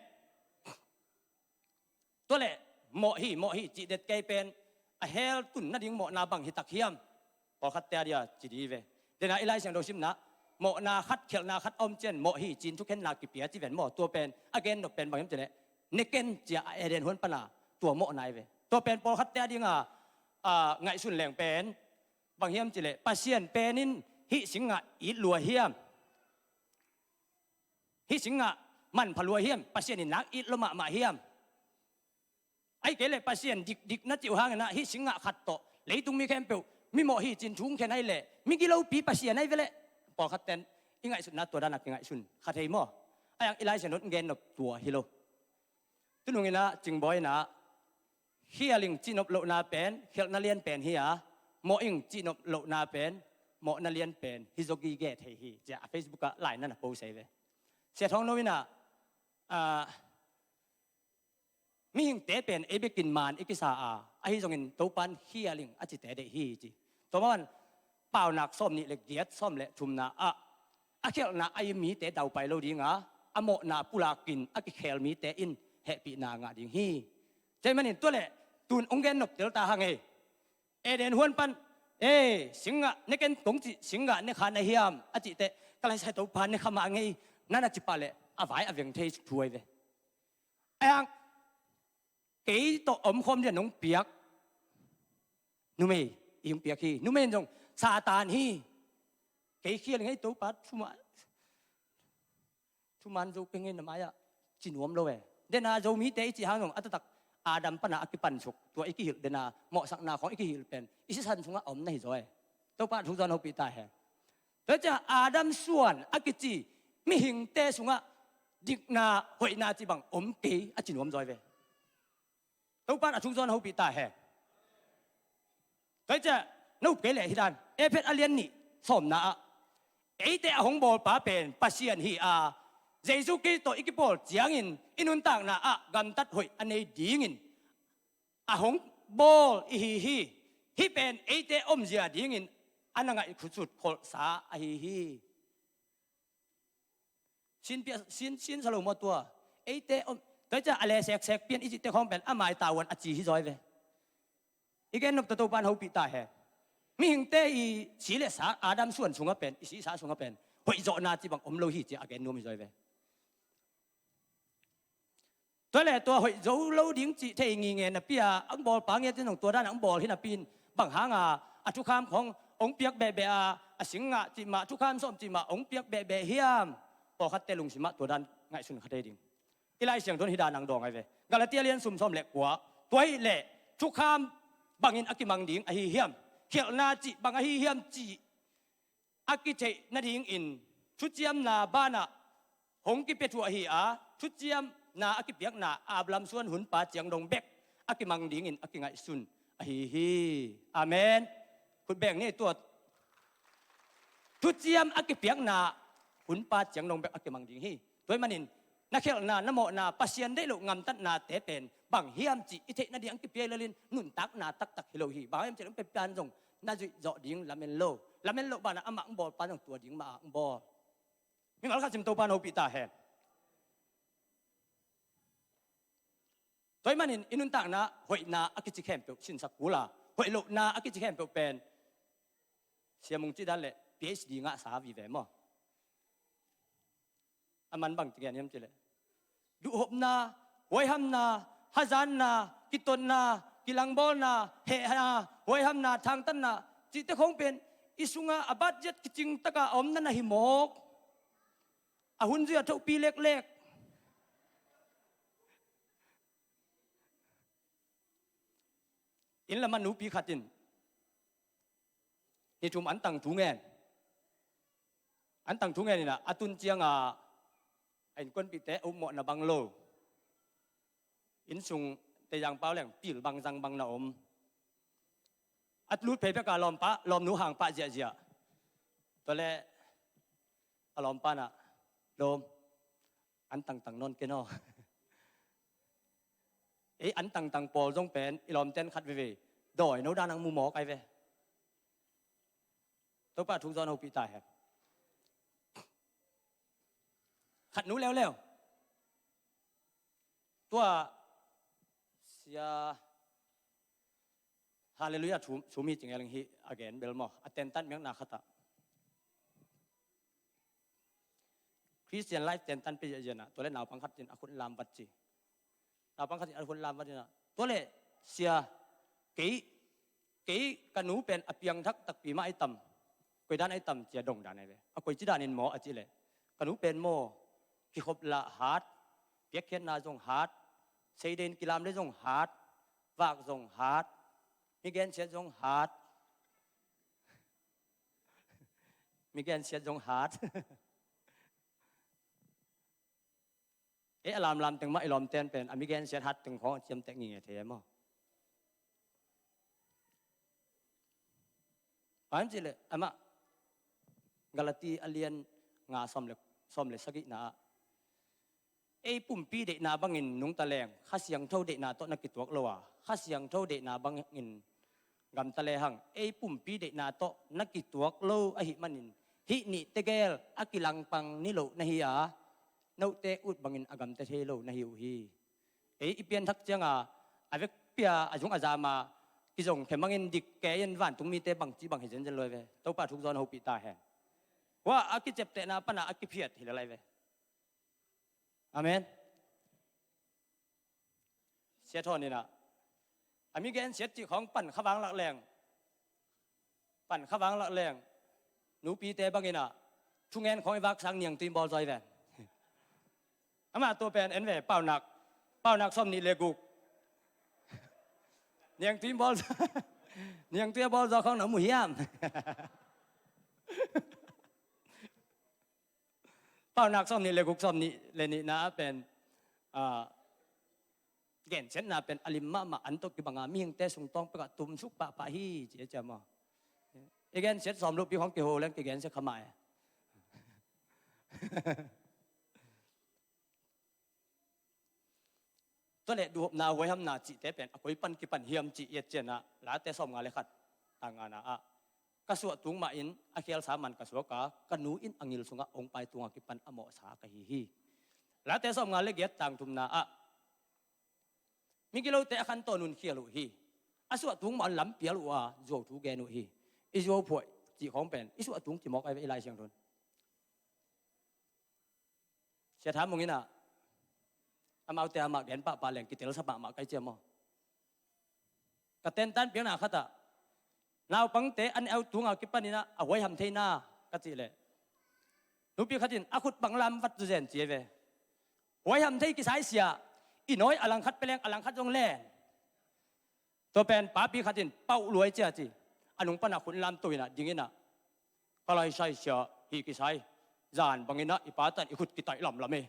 Tua leh mawh hi, mawh hi cih det kei pen, a hell tun nading mawhna bang hi tak hiam? Pawlkhatte a dia ci dih hi ve. Dena i Lai Siangtho simna, mawhna khat, khialhna khat a om ciang mawh hi ci-in thukhenna kipia ci ven maw? Tua pen a gen nop pen bang hiam cih leh, ne ken cia a Eden huan pana tua mawhna hi ve. Tua pen pawlkhatte a dinga, a, ngaihsun leng pen bang hiam cih leh, Pasian pen in hih singah it lua hiam? Hih singah manpha lua hiam? Pasian in nak it lua mahmah hiam? Ahih kei leh Pasian dikdik na cih uh hangin ah, hih singah khat tawh leitung mi khempeuh mi mawh hi ci-in thu hong khen ahih leh, mi gilopi Pasian ahi ve leh. Pawlkhat ten i ngaihsutna tua dan a kingaihsun kha thei maw? Ahi hang i Lai Siangtho in gen nop tua hi lo. Tunung in ah Cingbawi in ah, khial ing cihnop lohna pen khialhna lian pen hi a, mawh ing cihnop lohna pen mawhna lian pen hi zaw gige thei hi, ci-a a Facebook ah lai na na post hi ve. Sia Thawng No in ah, ah, mihingte pen ei bekin maan i kisa a, ahi zongin Topan khial ing a cite deih hi, ci. Tua man Paunak sawmnih le giat, sawm le thumna ah, a khialhna a i mite daupai lo ding a, a mawhna pulakin a kikhel mite in hehpihna ngah ding hi. Tua ahih manin tua leh tun hong gen nop tel ta hang ei. Eden huan pan, "Ei, singgah ne ken kong cih, singgah ne kha na hiam?" a cih teh, "Ka Laisiangtho Topa ne kha mah ngei," na na cih pah leh a vai a veng thei thu ahi ve. Ahi hang kei tawh omkhawm ding a nong piak numei i hong piak hi. Numei in zong Satan hi. Kei khial ing ei Topa thu mah. thuman zo keng in a mai-ah ci nuam lo e. Dena Zomite i cih hang zong a taktak Adam pana a kipansuk, tua i kihilh dena mawhsakna khawng i kihilh pen i sisan sungah a om na hi zaw e. Topa thu zawn hopih ta hen. Tua ciah Adam suan a kici mihingte sungah dikna hoihna cih bang om kei a ci nuam zaw e ve. Topa a thu zawn hopih ta hen. Tua ciah no kei leh hi dan Efet a lian nih sawmna ah eite a hong bawlpa pen Pasian hi a, Jesu Khrist tawh i kipawl ciangin i nuntakna ah gamtat hoih a nei dingin a hong bawl i hi hi. Hih pen eite omzia dingin a na ngaih khutsut kholhsa ahi hi. Sin pia, sin, sin sa lo maw tua? Eite om, tua ciah a le seksek pian i cihte khawng pen a mai tavuan a ci hi zaw e ve. I gen nop tawh Topa in hopih ta hen. Mihingte i si le sa Adam suan sungah pen, i si sa sungah pen hoih zawhna cih bang om lo hi ci a gen nuam hi zaw e ve. Tua le tua hoih zo lo ding cih thei ngingei napi a, ang bawlpa ngiat in zong tua dan ang bawl hi napi in, bang hanga a thukham khawng ong piak behbeh a, a sing ngah cih mah, thukham sawm cih mah ong piak behbeh hiam? Pawlkhatte lungsim ah tua dan ngaihsun kha thei ding. I Lai Siangtho in hi dan ang dawng ai ve. Galatia lian sum sawm le kua, tua hi leh thukham bangin a kimang ding ahi hiam? Khialhna cih bang ahi hiam cih a kitheih nadingin thuciamna banah hong kipia thuah hi a, thuciamna a kipiakna Abraham suan hunpa ciang dong bek a kimang dingin a kingaihsun ahi hi. Amen. Khutbeng ni tuat. Thuciam a kipiakna hunpa ciang dong bek a kimang ding hi. Tua ahih manin na khialhna, na mawhna, Pasian deih loh ngamtatnate pen bang hiam cih i theih nading ang kipia hi lel in nuntakna taktak hi lo hi. Bang hiam cih leh hong piapian zong na zuih zawh ding lamen lo. Lamen loh banah amah ang bawl pan zong tua ding mah ang bawl. Mimal khat sim Topa in hopih ta hen. Tua ahih manin i nuntakna hoihna a kici khempeuh sinsak kul a, hoih lohna a kici khempeuh pen Sia Mung cih dan leh P H D ngahsa vive maw? A man bang ci gen hiam cih leh duhhopna, huaihamna, hazatna, kitotna, kilangbawlna, hehna, huaihamna, thangtatna cihte khawng pen i sungah a budget kicing takah a omna na hi mawk. A hun zui a thohpi leklek. Inn lamah nupi khat in ni thum an tang thu ngen. An tang thu ngen inah a tun ciangah a innkuanpihte a upmawhna bang lo. Inn sung tezang pau leng pil bang zang bang na om. A lut phei pek a lawmpa, lawmnu hang pah ziahziah. Tua leh a lawmpa inah, "Lawm, an tangtang nawn ken aw." Ei an tangtang pawl zong pen i lawmten khat veivei dawi no dan ang mu mawk ai ve. Topa thu zawn hopih ta hen. Khat nu leuleu. Tua sia Hallelujah thu, thu mi cing eling hi a gen bel maw? A tentan miakna khatah Christian life tentan pia ziahziah inah tua leh naupang khat in a khut lam vat ci. Naupang khat in a khut lam vat inah, tua leh sia, kei, kei ka nu pen a piangthak takpi mah ahi tam, koi dan ahi tam ci a dong dan ai ve. A koici danin maw a cih leh, ka nu pen maw, kikhop lah hat, piakkhiatna zong hat, seiden kilam le zong hat, vak zong hat, mi gensiat zong hat. Mi gensiat zong hat. Ei a lamlam teng mah i lawmten pen a mi gensiat hat teng khawng a ciamteh ngingei thei e maw? Bang hiam cih leh amah Galati a lian nga sawm le, sawm le sagihna ah ei pumpi deihna bangin nungta leng Kha Siangtho deihna tawh na kituak lo a, Kha Siangtho deihna bangin gamta lehang ei pumpi deihna tawh na kituak lo ahih manin hih nih tegel a kilangpang niloh na hi a, note ut bangin a gamta thei lo na hi uh hi. Ei i pianthak cianga a vekpi a zung a zama kizong khe mangin dik kei in vantung mite bangci bang hi zenzen lo ve. Topa thu zawn hopih ta hen. Hua a kiceptehna pana a kiphiat hi lalai ve. Amen. Sia Thawn inah a mi gensiat cih khawng pan khavang lak leng, pan khavang lak leng nupite bang inah thungen khawng i vaksang niang tui bawl zaw ai ven. Amah tua pen en ve, Paunak, Paunak sawm nih le guk. Niangtui bawl, niangtui a bawl zaw khawng na mu hiam? Paunak sawm nih le guk, sawm nih le nihna ah pen, ah, gensiatna pen a lim mahmah, an tawh kibanga mihingte sungtawng pekah tumsuk pahpah hi, ci a ciam aw. I gensiat sawm lopi khawng kiho leng kigensia kha mah e. Tua leh duhopna, huaihamna cihte pen a koi pan kipan hiam cih i et ciangin ah, Late sawmnga le khat, tang ngana ah, ka suah tung mahin a khialsa man ka suak a, ka nu in a ngil sungah hong pai tungah kipan a mawhsa ka hi hi. Late sawmnga le giat, tang thumna ah, migilote a khantawn un khial uh hi. A suah tung mah un lampial uh a, zuau thu gen uh hi. I zuau phuah cih khawng pen i suah tung kimawk ai ve, i Lai Siangtho in. Sia Tham Mung in ah, amaute amah gen pahpah leng kitelsa mahmah ka hi ciam aw. Ka tentan piakna khat ah, naupangte an au tunga kipanin ah a huaiham thei na ka cih leh, nupi khat in a khut bang lam vat zuzen ci ve. Huaiham thei kisai sia, i nawi a langkhat pia leng a langkhat zong len. Tua pen papi khat in pauh luai cia ci. A nung panah khut lamto inah ding inah, ka laisai sia, hih kisai, zan bangin ah i patan i khut kitaih lamlam e.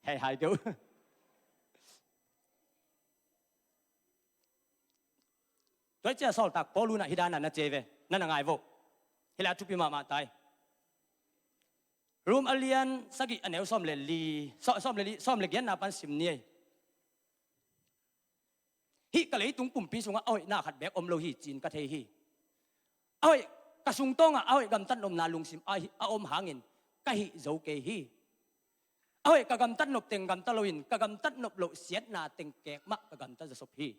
Hei hai deuh. Tua cia Sawltak Paul unah hih dana na cia ve, na na ngai vo. Hih lai thupi mahmah tai. Rom a lian sagih a neu sawm le li, sawm le li, sawm le giatna pan sim ni ei. Hih ka leitung pumpi sungah a hoihna khat beek om lo hi ci-in ka thei hi. A hoih, ka sungtawngah a hoih gamtat nopna lungsim a, a om hangin ka hih zo kei hi. A hoih ka gamtat nop teng gamta loin, ka gamtat nop loh siatna teng kek mah ka gamta zasop hi.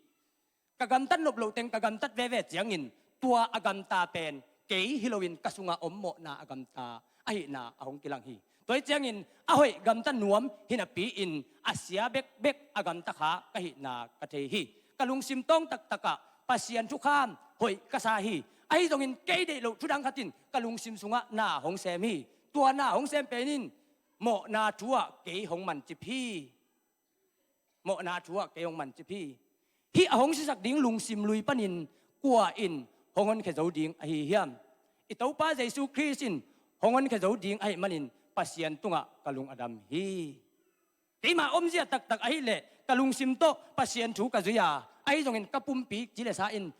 Ka gamtat nop loh teng ka gamtat veve ciangin, tua a gamta pen kei hi loin ka sungah om mawhna a gamta ahihna a hong kilang hi. Tua hi ciangin a hoih gamta nuam hi napi-in a sia bekbek a gamta kha ka hihna ka thei hi. Ka lungsim tawng taktakah Pasian thukham hoih ka sa hi. Ahi zongin kei deih loh thudang khatin ka lungsim sungah na hong sem hi. Tua na hong sem pen in mawhna thu-ah kei hong mancip hi. Mawhna thu-ah kei hong mancip hi. Hih a hong sisak ding lungsim lui panin kua in hong honkhia zo ding ahi hiam? I Topa Jesu Khrist in hong honkhia zo ding ahih manin Pasian tungah ka lung a dam hi. Keima omzia taktak ahih leh ka lungsim tawh Pasian thu ka zui a, ahi zongin ka pumpi ci le sa in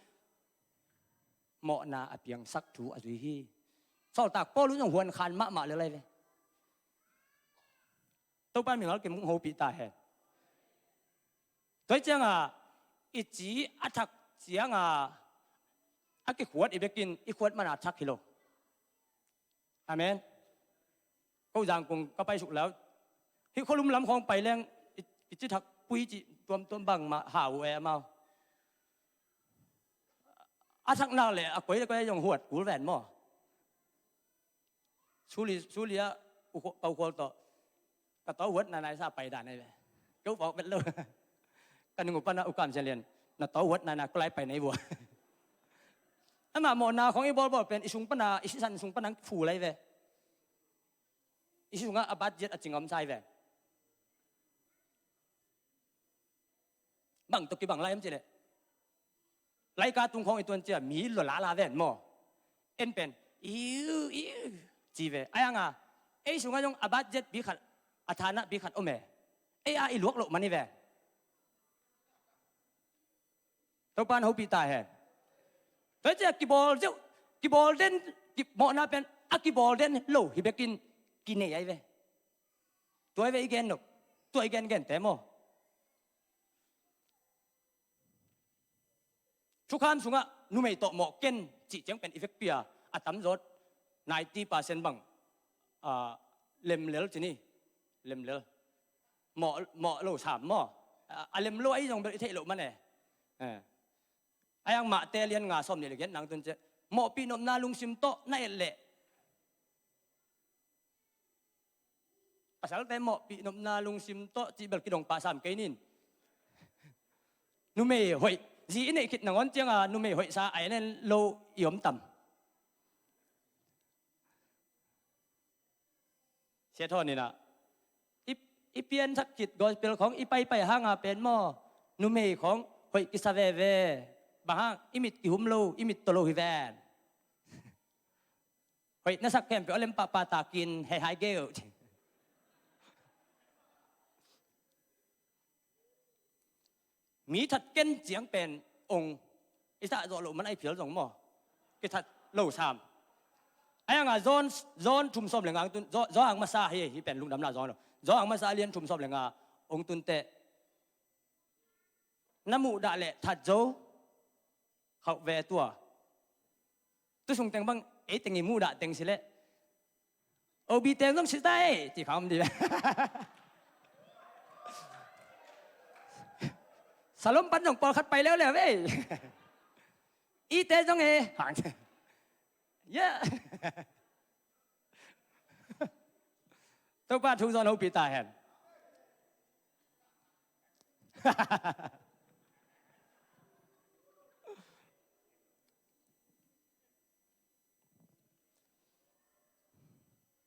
mawhna a piangsak thu a zui hi. Sawltak Paul un zong huan khan mahmah lel lai ve. Topa min hong kim hong hopih ta hen. Tua hi cianga i ci a thak cianga a kikhuat i bekin i khuat mana thak hi lo. Amen. Ko Zangkung ka pai suk lau. Hih khualum lam khawng pai leng i, i ci thak pui ci tuamtuam bangmah hau uh e amau. A thak nak le a koi le koi a zong huat kul ven maw? Suli, suli ah u khual, pau khual tawh ka tawh huat nainai sa pai dan ai ve. Keu pawk bet lo. Ka nung uh pana u Kam Sian Lian, na tawh huat nainai ko lai pai nai vua. Amah mawhna khawng i bawlbawl pen i sung pana, i sisan sung pana fu lai ve. I si sungah a bat ziat a cing a om sai ve. Bang tawh kibang lai om cileh, laika tung khawng i tuan cia mi lua lala ven maw? En pen iu iu ci ve. Ai anga ei sungah zong a bat ziat pi khat, a thanah pi khat om e. Ei a i luak loh man i ve. Topa in hopih ta hen. Tua cia kibawl zeuh, kibawl den, ki, mawhna pen a kibawl den lo hi bekin kinei ai ve. Tua i ve i gen nop, tua i gen gente maw? Thukham sungah numei tawh mawh ken cih ciang pen i vekpi a, a tamzawt ninety percent bang, ah, lemlel ci ni, lemlel. Mawh, mawh lo sam maw? A, a lem lo ahi zong bel i theih loh man e. Eh. Ai ang Mahte lian nga sawm nih le giat nang tun ciah mawhpih nopna lungsim tawh na et leh, pasalte mawhpih nopna lungsim tawh cih bel kidong pah sam kei nin. Numei hoih zi i neih khit nangawn cianga numei hoihsa a en en lo i om tam? Sia Thawn in ah, i, i piansak khit gospel khawng i paipai hanga pen maw, numei khawng hoih kisa veve. Bang hang, i mit kihum lo, i mit tawh lo hi ven. Hoih na sak khempeuh a lem pahpah takin hei hai geu. Mi that ken ciang pen ong i sah zawh loh man a i phial zong maw, kithat lo sam. A yanga John, John thum sawm le nga ong tun, Zo-, Johan masa hi, hi pen lungdamna Johan lo. Johan masa a lian thum sawm le nga ong tun teh, na muhdah leh that zo khauh ve tua. Tu sung teng bang, ei teng i muhdah teng si leh, O B teng zong si tai, ci kham di ve. Salom pan zong pawlkhat pai leuleu ve. I te zong e. Hang. Yeah. Topa thu zong hopih ta hen.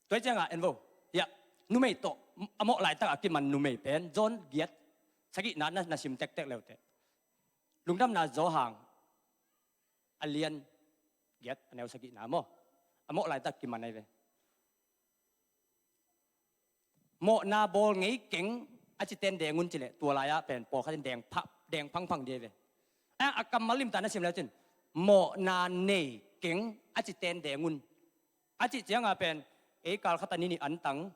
Tua ciangah en vo. Ya, numei tawh a mawh laitak a kiman numei pen John giat sagihna na, na sim tektek leuteh. Lungdamna Johan a lian giat a neu sagihna maw, a mawh laitak kiman ai ve. Mawhna bawl ngei keng a ci ten deng un ci leh, tua lai-ah pen pawlkhat in deng phah, deng phangphang dih ve. A, a kammal limtak na sim leu cin, mawhna nei keng a ci ten deng un. A cih ciangah pen, ei kal khat a ni nih antang,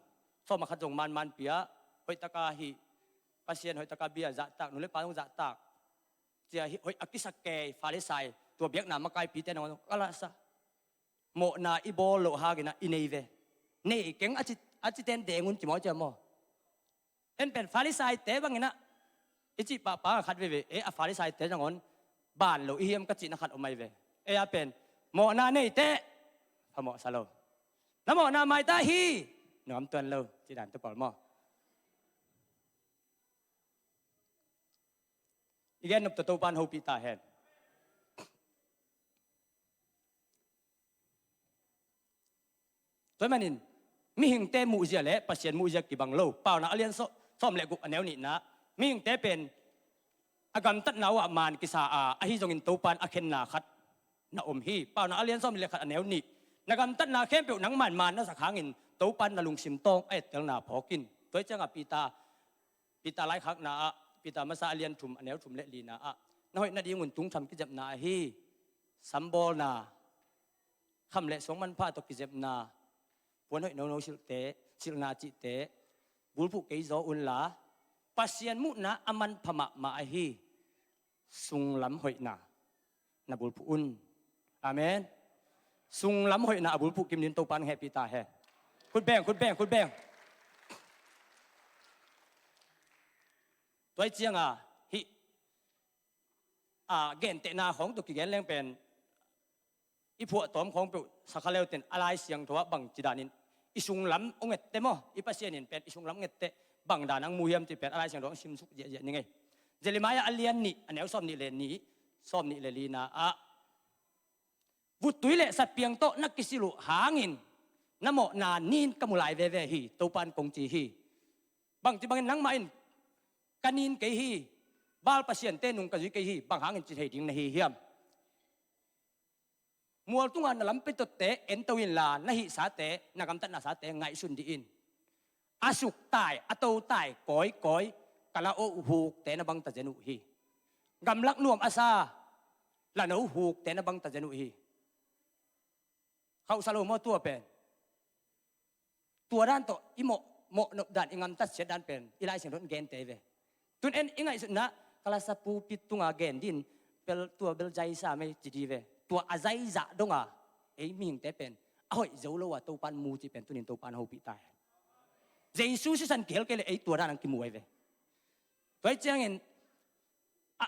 sawm a khat zong manman pia, hoihtaka hih, Pasian hoihtaka bia zahtak, nu le pa zong zahtak. Cia hih hoih a kisak kei, Farisai, tua biakna makaipite nangawn, a lasa. Mawhna i bawl loh hangin ah i nei ve. Nei keng a ci, a ci ten deng un ci maw cia maw. En pen Farisaite bangin ah i cih pahpah khat veve, e a Farisaite nangawn ban lo i hiam ka cihna khat om ai ve. E a pen mawhna nei teh phamawh sa lo. Na mawhna maita hi, nuam tuan lo, ci dan tu pawl maw. I gen nop tawh Topan hopih ta hen. Tua manin mihingte muhzia le Pasian muhzia kibang lo. Pauna a lian sawm, sawm le guk a neu nihna. Mihingte pen a gamtatna uh ah man kisa a, ahi zongin Topan a khenna khat na om hi. Pauna a lian sawm le khat a neu nih. Na gamtatna khempeuh nangman man na sak hangin Topan na lungsim tawng a ettelna phawk in. Tua ciangah Peter, Peter laikhakna ah, Peter masa a lian thum a neu thum le lina ah, na hoih nadingun tungtham kizepna ahi. Sambawlna, kham le suang manpha tawh kizepna, puan hoih nono silhte, silhna cihte bulphuh kei zaw unla, Pasian muhna a manpha mahmah ahi sunglam hoihna na bulphuh un. Amen. Sunglam hoihna a bulphuh kim dingin Topan hehpih ta hen. Khut beng, khut beng, khut beng. Tua ciangah hih, a, gentehna khawng tawh kigen leng pen i phuahtawm khawng peuh sakha leute'n a Lai Siangtho ah bangci danin i sunglam hong etteh maw, i Pasian in pen i sunglam hong etteh, bang dan hong mu hiam cih pen a Lai Siangtho hong simsuk ziahziah ni ngei. Jeremiah a lian nih a neu sawm nih le nih, sawm nih le lina ah, vuttui le satpiang tawh na kisilh uh hangin na mawhna nin ka mu lai veve hi, Topan kong ci hi. Bangci bangin nangmah in ka nin kei hi, Baal pasiante nung ka zui kei hi, bang hangin ci thei ding na hi hiam? Mual tunga na lampi totte ento inla, na hihsate, na gamtatnasate ngaihsun dih in. A suktai, a totai kawikawi ka la-oh hukte na bangta zen uh hi. Gamlak nuam a sa lano hukte na bangta zen uh hi. Khauhsa lo maw tua pen? Tua dan tawh i mawh, mawh nop dan, i ngamtat siat dan pen i Lai Siangtho in gente ve. Tun en i ngaihsutna, ka lasa pulpit tunga gen din, pel tua bel zaisa mei ci di ve. Tua a zaizah donga ei mihingte pen a hoih zo lo a Topan mu cih pen tunin Topan hopih ta hen. Jesu sisan kihel kei le ei tua dan ang kimu ai ve. Tua hi ciangin, a,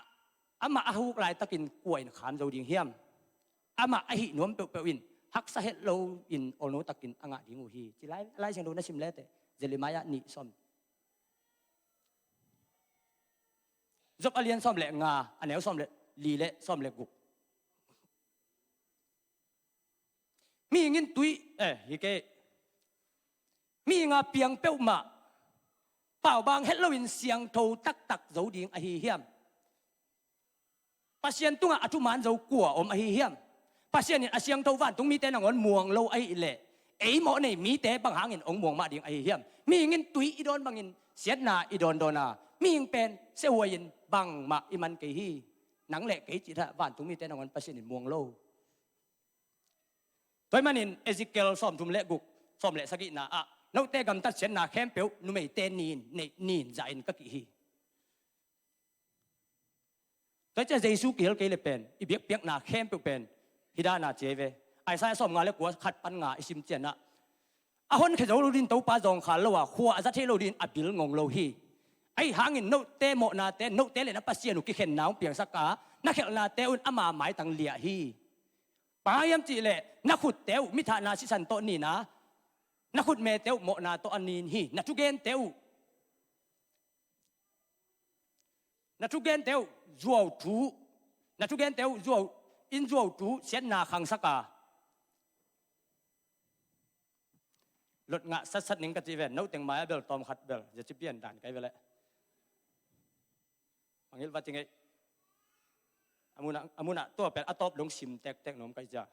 amah a huk laitakin kua in kham zo ding hiam? Amah a hih nuam peuhpeuh in haksa het lo in olno takin a ngah ding uh hi. Ci Lai, Lai Siangtho na sim leteh, Jeremiah nih sawm. Job a lian sawm le nga, a neu sawm le li le sawm le guk. Mihing in tui, eh, hi kei. Mihing a piang peuhmah paubang het loin siangtho taktak zo ding ahi hiam? Pasian tungah a thuman zo kua om ahi hiam? Pasian in a siangtho vantung mite nangawn muang lo ahih leh, ei mawh nei mite bang hangin hong muang mah ding ahi hiam? Mihing in tui i dawn bangin siatna i dawndawn a, mihing pen siahuai-in bangmah i man kei hi. Nang le kei cih thadah vantung mite nangawn Pasian in muang lo. Tua ahih manin Ezekiel sawmthum le guk, sawm le sagihna ah, note gamtat siatna khempeuh numeite nin, nei, nin zahin ka kih hi. Tua ciang Jesu kihel kei le pen i biakpiakna khempeuh pen hih dana ci hi ve. Isaiah sawmnga le kua, khat pan nga i sim ciangah, a honkhia zo lo dingin Topa zawngkhal lo a, khua a za thei lo dingin a bil ngong lo hi. Ahi hangin note mawhnate, note le na Pasian uh kikhenna hong piangsak a, na khelhnate un ama maitang liah hi. Bang hang hiam cih leh na khutte uh mithahna sisan tawh nin a, na khutmete uh mawhna tawh a nin hi. Na thugente uh, na thugente uh zuauthu, na thugente uh zuau, in zuauthu siatna khangsak a. Lot ngah satsat ning ka cih ve, no teng mai-ah bel tawm khat bel, zia ci pian dan kai ve leh. Mangngilh va ci ngei. A munah, a munah tua pen a tawp dong sim tektek nuam kai cia.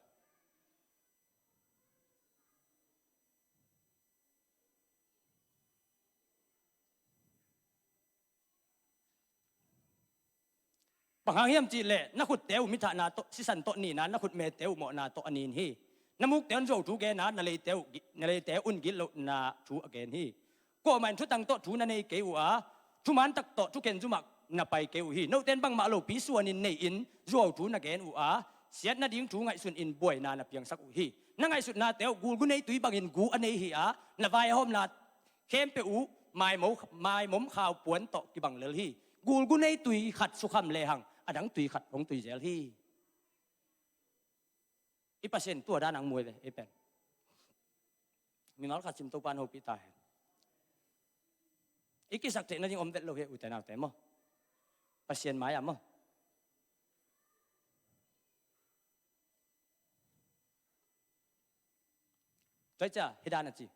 Bang hang hiam cih leh na khutte uh mithahna tawh, sisan tawh nin a, na khutmete uh mawhna tawh a nin hi. Na mukte un zuau thu gen a, na leite uh gi-, na leite un gitlohna thu a gen hi. Kuamah in thutang tawh thu na nei kei uh a, thuman tak tawh thukhen zumah na pai kei uh hi. Note in bangmah lopi suanin nei-in zuau thu na gen uh a, siat nading thu ngaihsunin buaina na piangsak uh hi. Na ngaihsutnate uh gulgu nei tui bangin gu a nei hi a, na vaihawmna khempeuh uh maimo-, maimom khau puan tawh kibang lel hi. Gulgu nei tui khat sukham lehang a dang tui khat hong tui zel hi. I Pasian tua dan ang muai ve, ei pen. Mimal khat sim Topa'n hopih ta hen. I kisaktheih nading om vet lo hi, ute naute maw. Pasian mai-ah maw. Tua hi cia, hih dan a ci.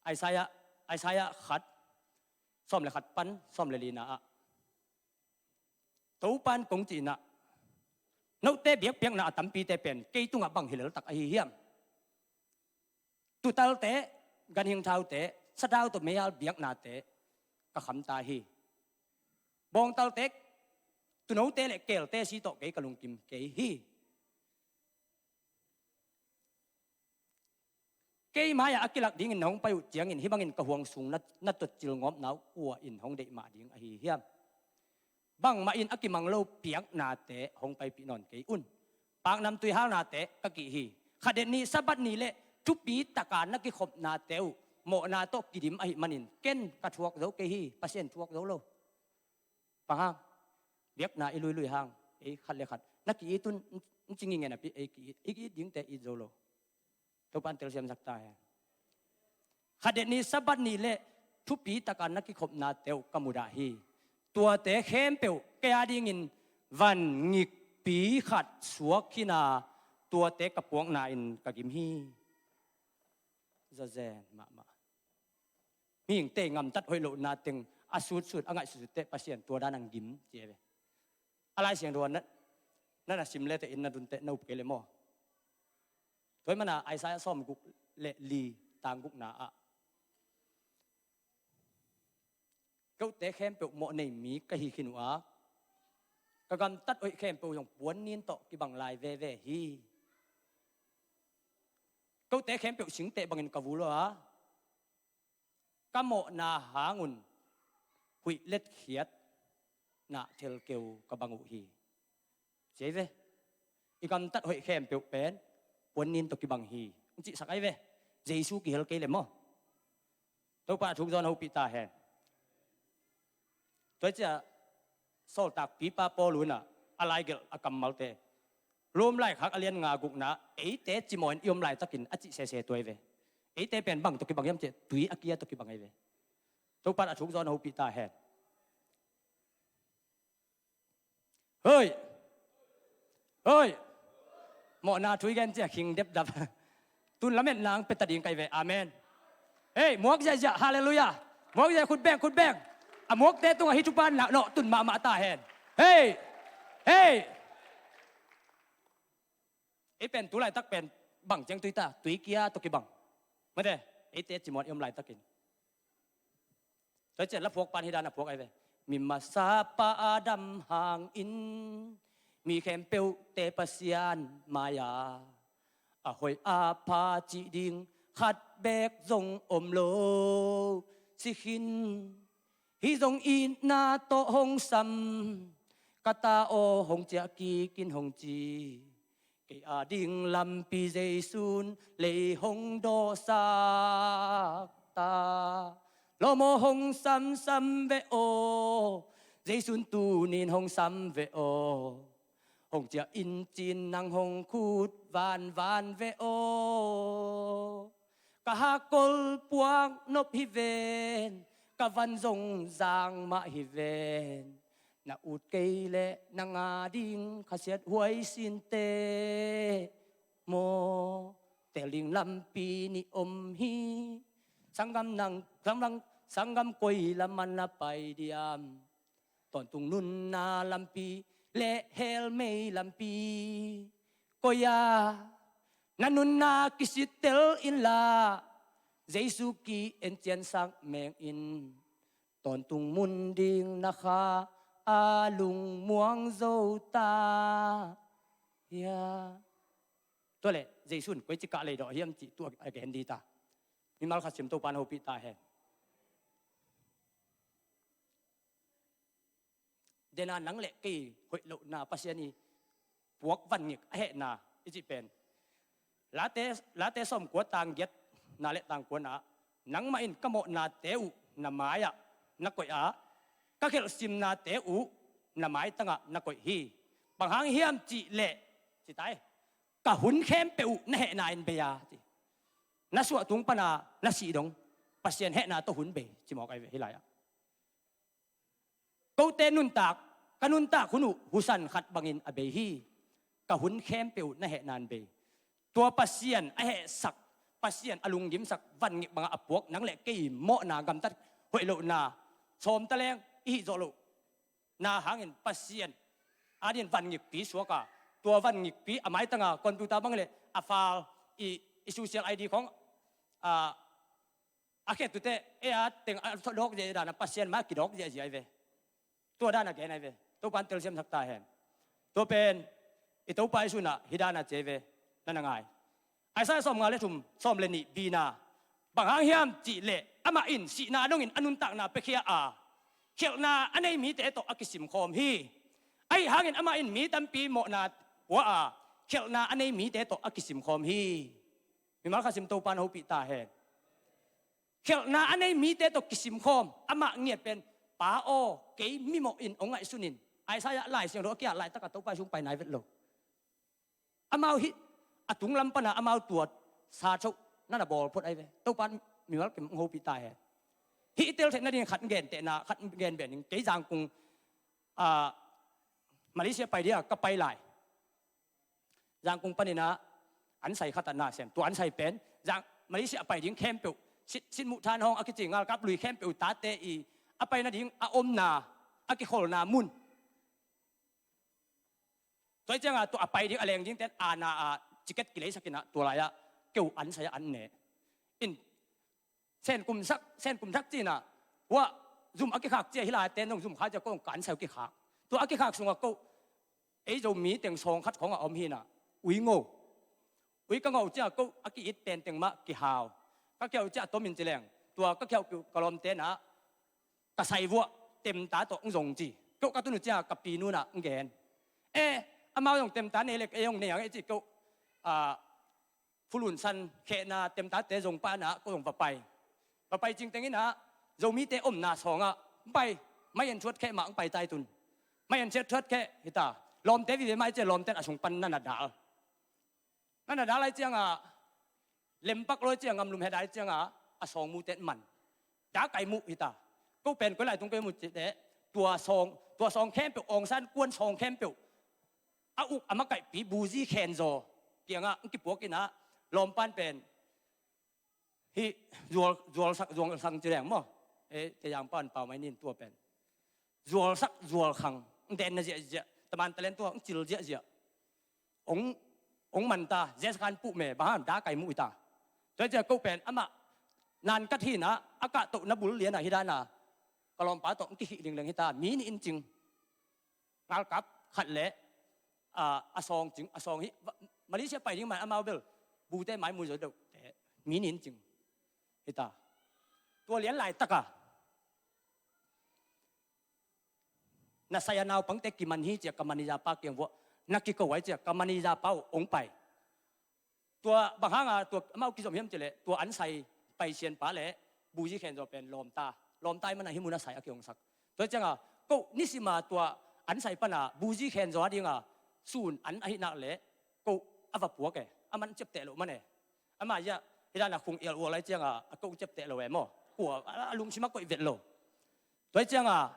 Isaiah, Isaiah khat, sawm le khat pan sawm le lina ah, Topa'n kong cihna, note biakpiakna a tampite pen kei tungah bang hi leltak ahi hiam? Tutalte, ganhing thaute, sathau tawh meihal biaknate ka khamta hi. Bawngtalte, tuunote le keelte si tawh kei ka lungkim kei hi. Kei mai-ah a kilak dingin na hong pai uh ciangin hih bangin ka huang sung na, na tuat cilngawpna uh kua in hong deih mah ding ahi hiam? Bangmah in a kimang lo piaknate hong paipih nawn kei un. Paknamtui halnate ka kih hi. Khadet ni Sabbath ni le thupi taka na kikhopnate uh mawhna tawh kidim ahih manin ken ka thuak zo kei hi, Pasian thuak zo lo. Bang hang? Biakna i luilui hang, ei khat le khat na ki-it un, n-, n-, ci nginge napi ei ki-it, i ki-it dingte it zo lo. Topa'n telsiamsak ta hen. Khadet ni Sabbath ni le thupi taka na kikhopnate uh ka mudah hi. Tuate khempeuh kei a dingin van ngikpi khat suak hi-in a, tuate ka puakna-in ka gim hi. Zazen mahmah. Mihingte i gamtat hoih lohna teng a sutsut, a ngaihsutsut teh Pasian tua dan ang gim ci hi ve. A Lai Siangtho na, na, na sim le teh, inn na dun teh na up kei le maw. Tua ahih manin Isaiah sawmguk le li, tang gukna ah, kote khempeuh mawh nei mi ka hi khin uh a, ka gamtat hoih khempeuh zong puannin tawh kibang lai veve hi. Kote khempeuh singteh bangin ka vul uh a, ka mawhna hangun huih letkhiatna thelkeu ka bang uh hi. Ci hi ve. I gamtat hoih khempeuh pen puannin tawh kibang hi, hong cihsak ahi ve. Jesu kihel kei le maw. Topa a thuk zaw in hopih ta hen. Tua hi cia, sawltakpipa Paul in a, a laigelh a kammalte, Rom laikhak a lian nga gukna, eite cimawh in i om laitakin a cih sese tua hi ve. Eite pen bang tawh kibang hiam cih leh tui a kia tawh kibang ahi ve. Topa a thuk zaw in hopih ta hen. Hoi! Hoi! Mawhna thu i gen ciang khing depdap. Tun lametna ang pia ta ding ka hi ve. Amen. Hei, muak ziahziah, halleluiah. Muak ziah, khut beng, khut beng. A muakte tungah hih thupha nawh tun mahmah ta hen. Hei, hei. Ei pen tu laitak pen bang ciang tui ta, tui kia tawh kibang. Mate, eite cimuat i om laitakin. Tua ciang la phuak pan hih dan a phuak ai ve. Mi masa pa Adam hangin mi khempeuhte Pasian mai-a a hoih a pha cih ding khat beek zong om lo si khin. Hih zong itna tawh hong sam, ka ta aw hong ciah kik in hong ci. Kei a ding lampi Jesu'n lei hong dawhsak ta. Lawm aw hong samsam ve aw, Jesu'n tuni'n hong sam ve aw. Hong ciah in ci-in nang hong khut vanvan ve aw. Ka hakkol puak nop hi ven, ka van zong zang mah hi ven. Na ut kei leh nang a ding khasiat huai sinte maw? Tel ding lampi nih om hi. Sanggam nang, sanggam, sanggam koi lam a na pai diam? Tawntung nunna lampi leh hell mei lampi koi-a na nunna kisittel inla, Jesu ki-en ciansak meng in. Tawntung mun ding na kha a lungmuang zo ta hia? Tua leh Jesu'n koici kah lei dawh hiam cih tu a gen dih ta. Mimal khat sim Topa'n hopih ta hen. Dena nang leh kei hoih lohna Pasian i puak vangik a hehna i cih pen Late, Late sawmkua tang giatna leh tang kuana ah, nangmah in ka mawhnate uh na mai-ah na koih a, ka khelhsimnate uh na maitangah na koih hi. Bang hang hiam cih leh, ci tai, ka hun khempeuh uh na hehna in bei a, ci. Na suah tung pana na sih dong Pasian hehna tawh hun bei, ci mawk ai ve hih lai-ah. Kote nuntak, ka nuntak hun uh husan khat bangin a bei hi. Ka hun khempeuh na hehna in bei. Tua Pasian a hehsak, Pasian a lunggimsak vangik bangah a puak nang leh kei mawhna gamtat hoih lohna sawm taleng i hih zawh lohna hangin Pasian a dingin vangikpi suak a, tua vangikpi a maitanga computer bang leh a file i, i social I D khawng a, a khet tute, ei a teng a dawk ziahziah dan a Pasian mai-ah kidawk ziahziah ai ve. Tua dan a gen ai ve. Topa'n telsiamsak ta hen. Tua pen i Topa Jesu'n hih dan a ci ai ve. Na na ngai. Isaiah sawmnga leh thum, sawm leh nih, B-na. Bang hang hiam cih leh amah in sihna dongin a nuntakna piakhia a, khelhna a nei mite tawh a kisimkhawm hi. Ahi hangin amah in mi tampi mawhna pua a, khelhna a nei mite tawh a kisimkhawm hi. Mimal khat sim Topa'n hopih ta hen. Khelhna a nei mite tawh kisimkhawm, amah ngiat pen, Pa aw, kei mimawh in hong ngaihsun in. Isaiah Lai Siangtho a kiat laitakah Topa Jesu hong pai nai vet lo. Amau hih a tunglam pana amau tua sa thoh na na bawl phot ai ve. Topa'n mimal kim hong hopih ta hen. Hih i tel theihna ding khat gen tehna, khat gen beh ning, kei Zangkung, ah, Malaysia pai dia ka pai lai. Zangkung panin ah ansai khat ah na sem. Tua ansai pen Zang, Malaysia a pai ding khempeuh, sit, sit muh than hawng a kici ngalkap lui khempeuh tate i a pai nading a omna, a kikholna mun. Tua hi ciangah tua a pai ding a leng dingte'n a na a ticket kileisak in ah tua lai-ah keu ansai ah an ne. In Senkum sak, Senkum sak ci-in ah, hua zum a kikhak cia hi lai, ten zong zum kha cia ko ka ansai uh kikhak. Tua a kikhak sungah ko, ei Zomi teng sawng khat khawngah om hi-in ah, ui ngo. Ui ka ngo cia ko a ki-it pen teng mah kihau. Ka khiauh cia tomin ci leng, tua ka khiauh piuh ka lawmte'n ah, ka sai vuah temta tawh hong zong ci. Ko ka tun uh cia ka pinu'n ah hong gen. Eh, amau zong temta nei lek ei hong nei ang ei ci ko, ah, Fulun san khehna temtate zong pana ko zong va pai. Va pai cingteng in ah, Zomite omna sawngah hong pai. Mai en thuat kheh mah hong pai tai tun. Mai en thuat kheh hita. Lawmte vive mai cia lawmte'n a sung pan na na dal. Na na dal ai ciangah, lempak lawi ciangah, ngamlum het ai ciangah, a sawng mute'n man. Dakai muh hita. Ko pen koi lai tung koi muh cih teh, tua sawng, tua sawng khempeuh, Aung San kuan sawng khempeuh a uk a makaihpi buzi khenzaw kiangah hong kipuak in ah, lawmpa'n pen Hih zual, zualsak, zualkhang ci leng maw. Eh, te yang pan pau mai nin tua pen. Zualsak, zualkhang. Hong denna ziahziah. Taman talent tua, hong cil ziahziah. Hong, hong man ta, Zeus khan puh me, bang hang, da kai muh hi ta. Tua ciang ko pen, amah, nan kat hi na, a kahtohna bul lian a hi dan a. Ka lawmpa tawh, hong kihih lingleng hi ta, mi nih in cing. Ngalkap khat le, a, a sawng cing, a sawng hi, va-, Malaysia pai ding man amau bel, bute mai mu zo deuh, te, mi nin cing. Hi ta. Tua lian laitaka. Na saya naupangte kiman hi cia ka manager pa kiang vuah. Na kiko ai cia ka manager pa uh hong pai. Tua bang hanga, tua amau kizom hiam cileh, tua an sai paisian pa le, buzi khen zaw pen lawmta. Lawmta i mana hi muna sai a kihongsak. Tua cianga, ko nisima tua an sai pana, buzi khen zaw a dinga, sun an ahi nak le, ko a va puak e, a man ciapteh loh man e. Ama zia, hi dana khung ial ual ai cianga, a ko ciapteh lo e maw. Kua, a, a lungsima koih vet lo. Tua cianga,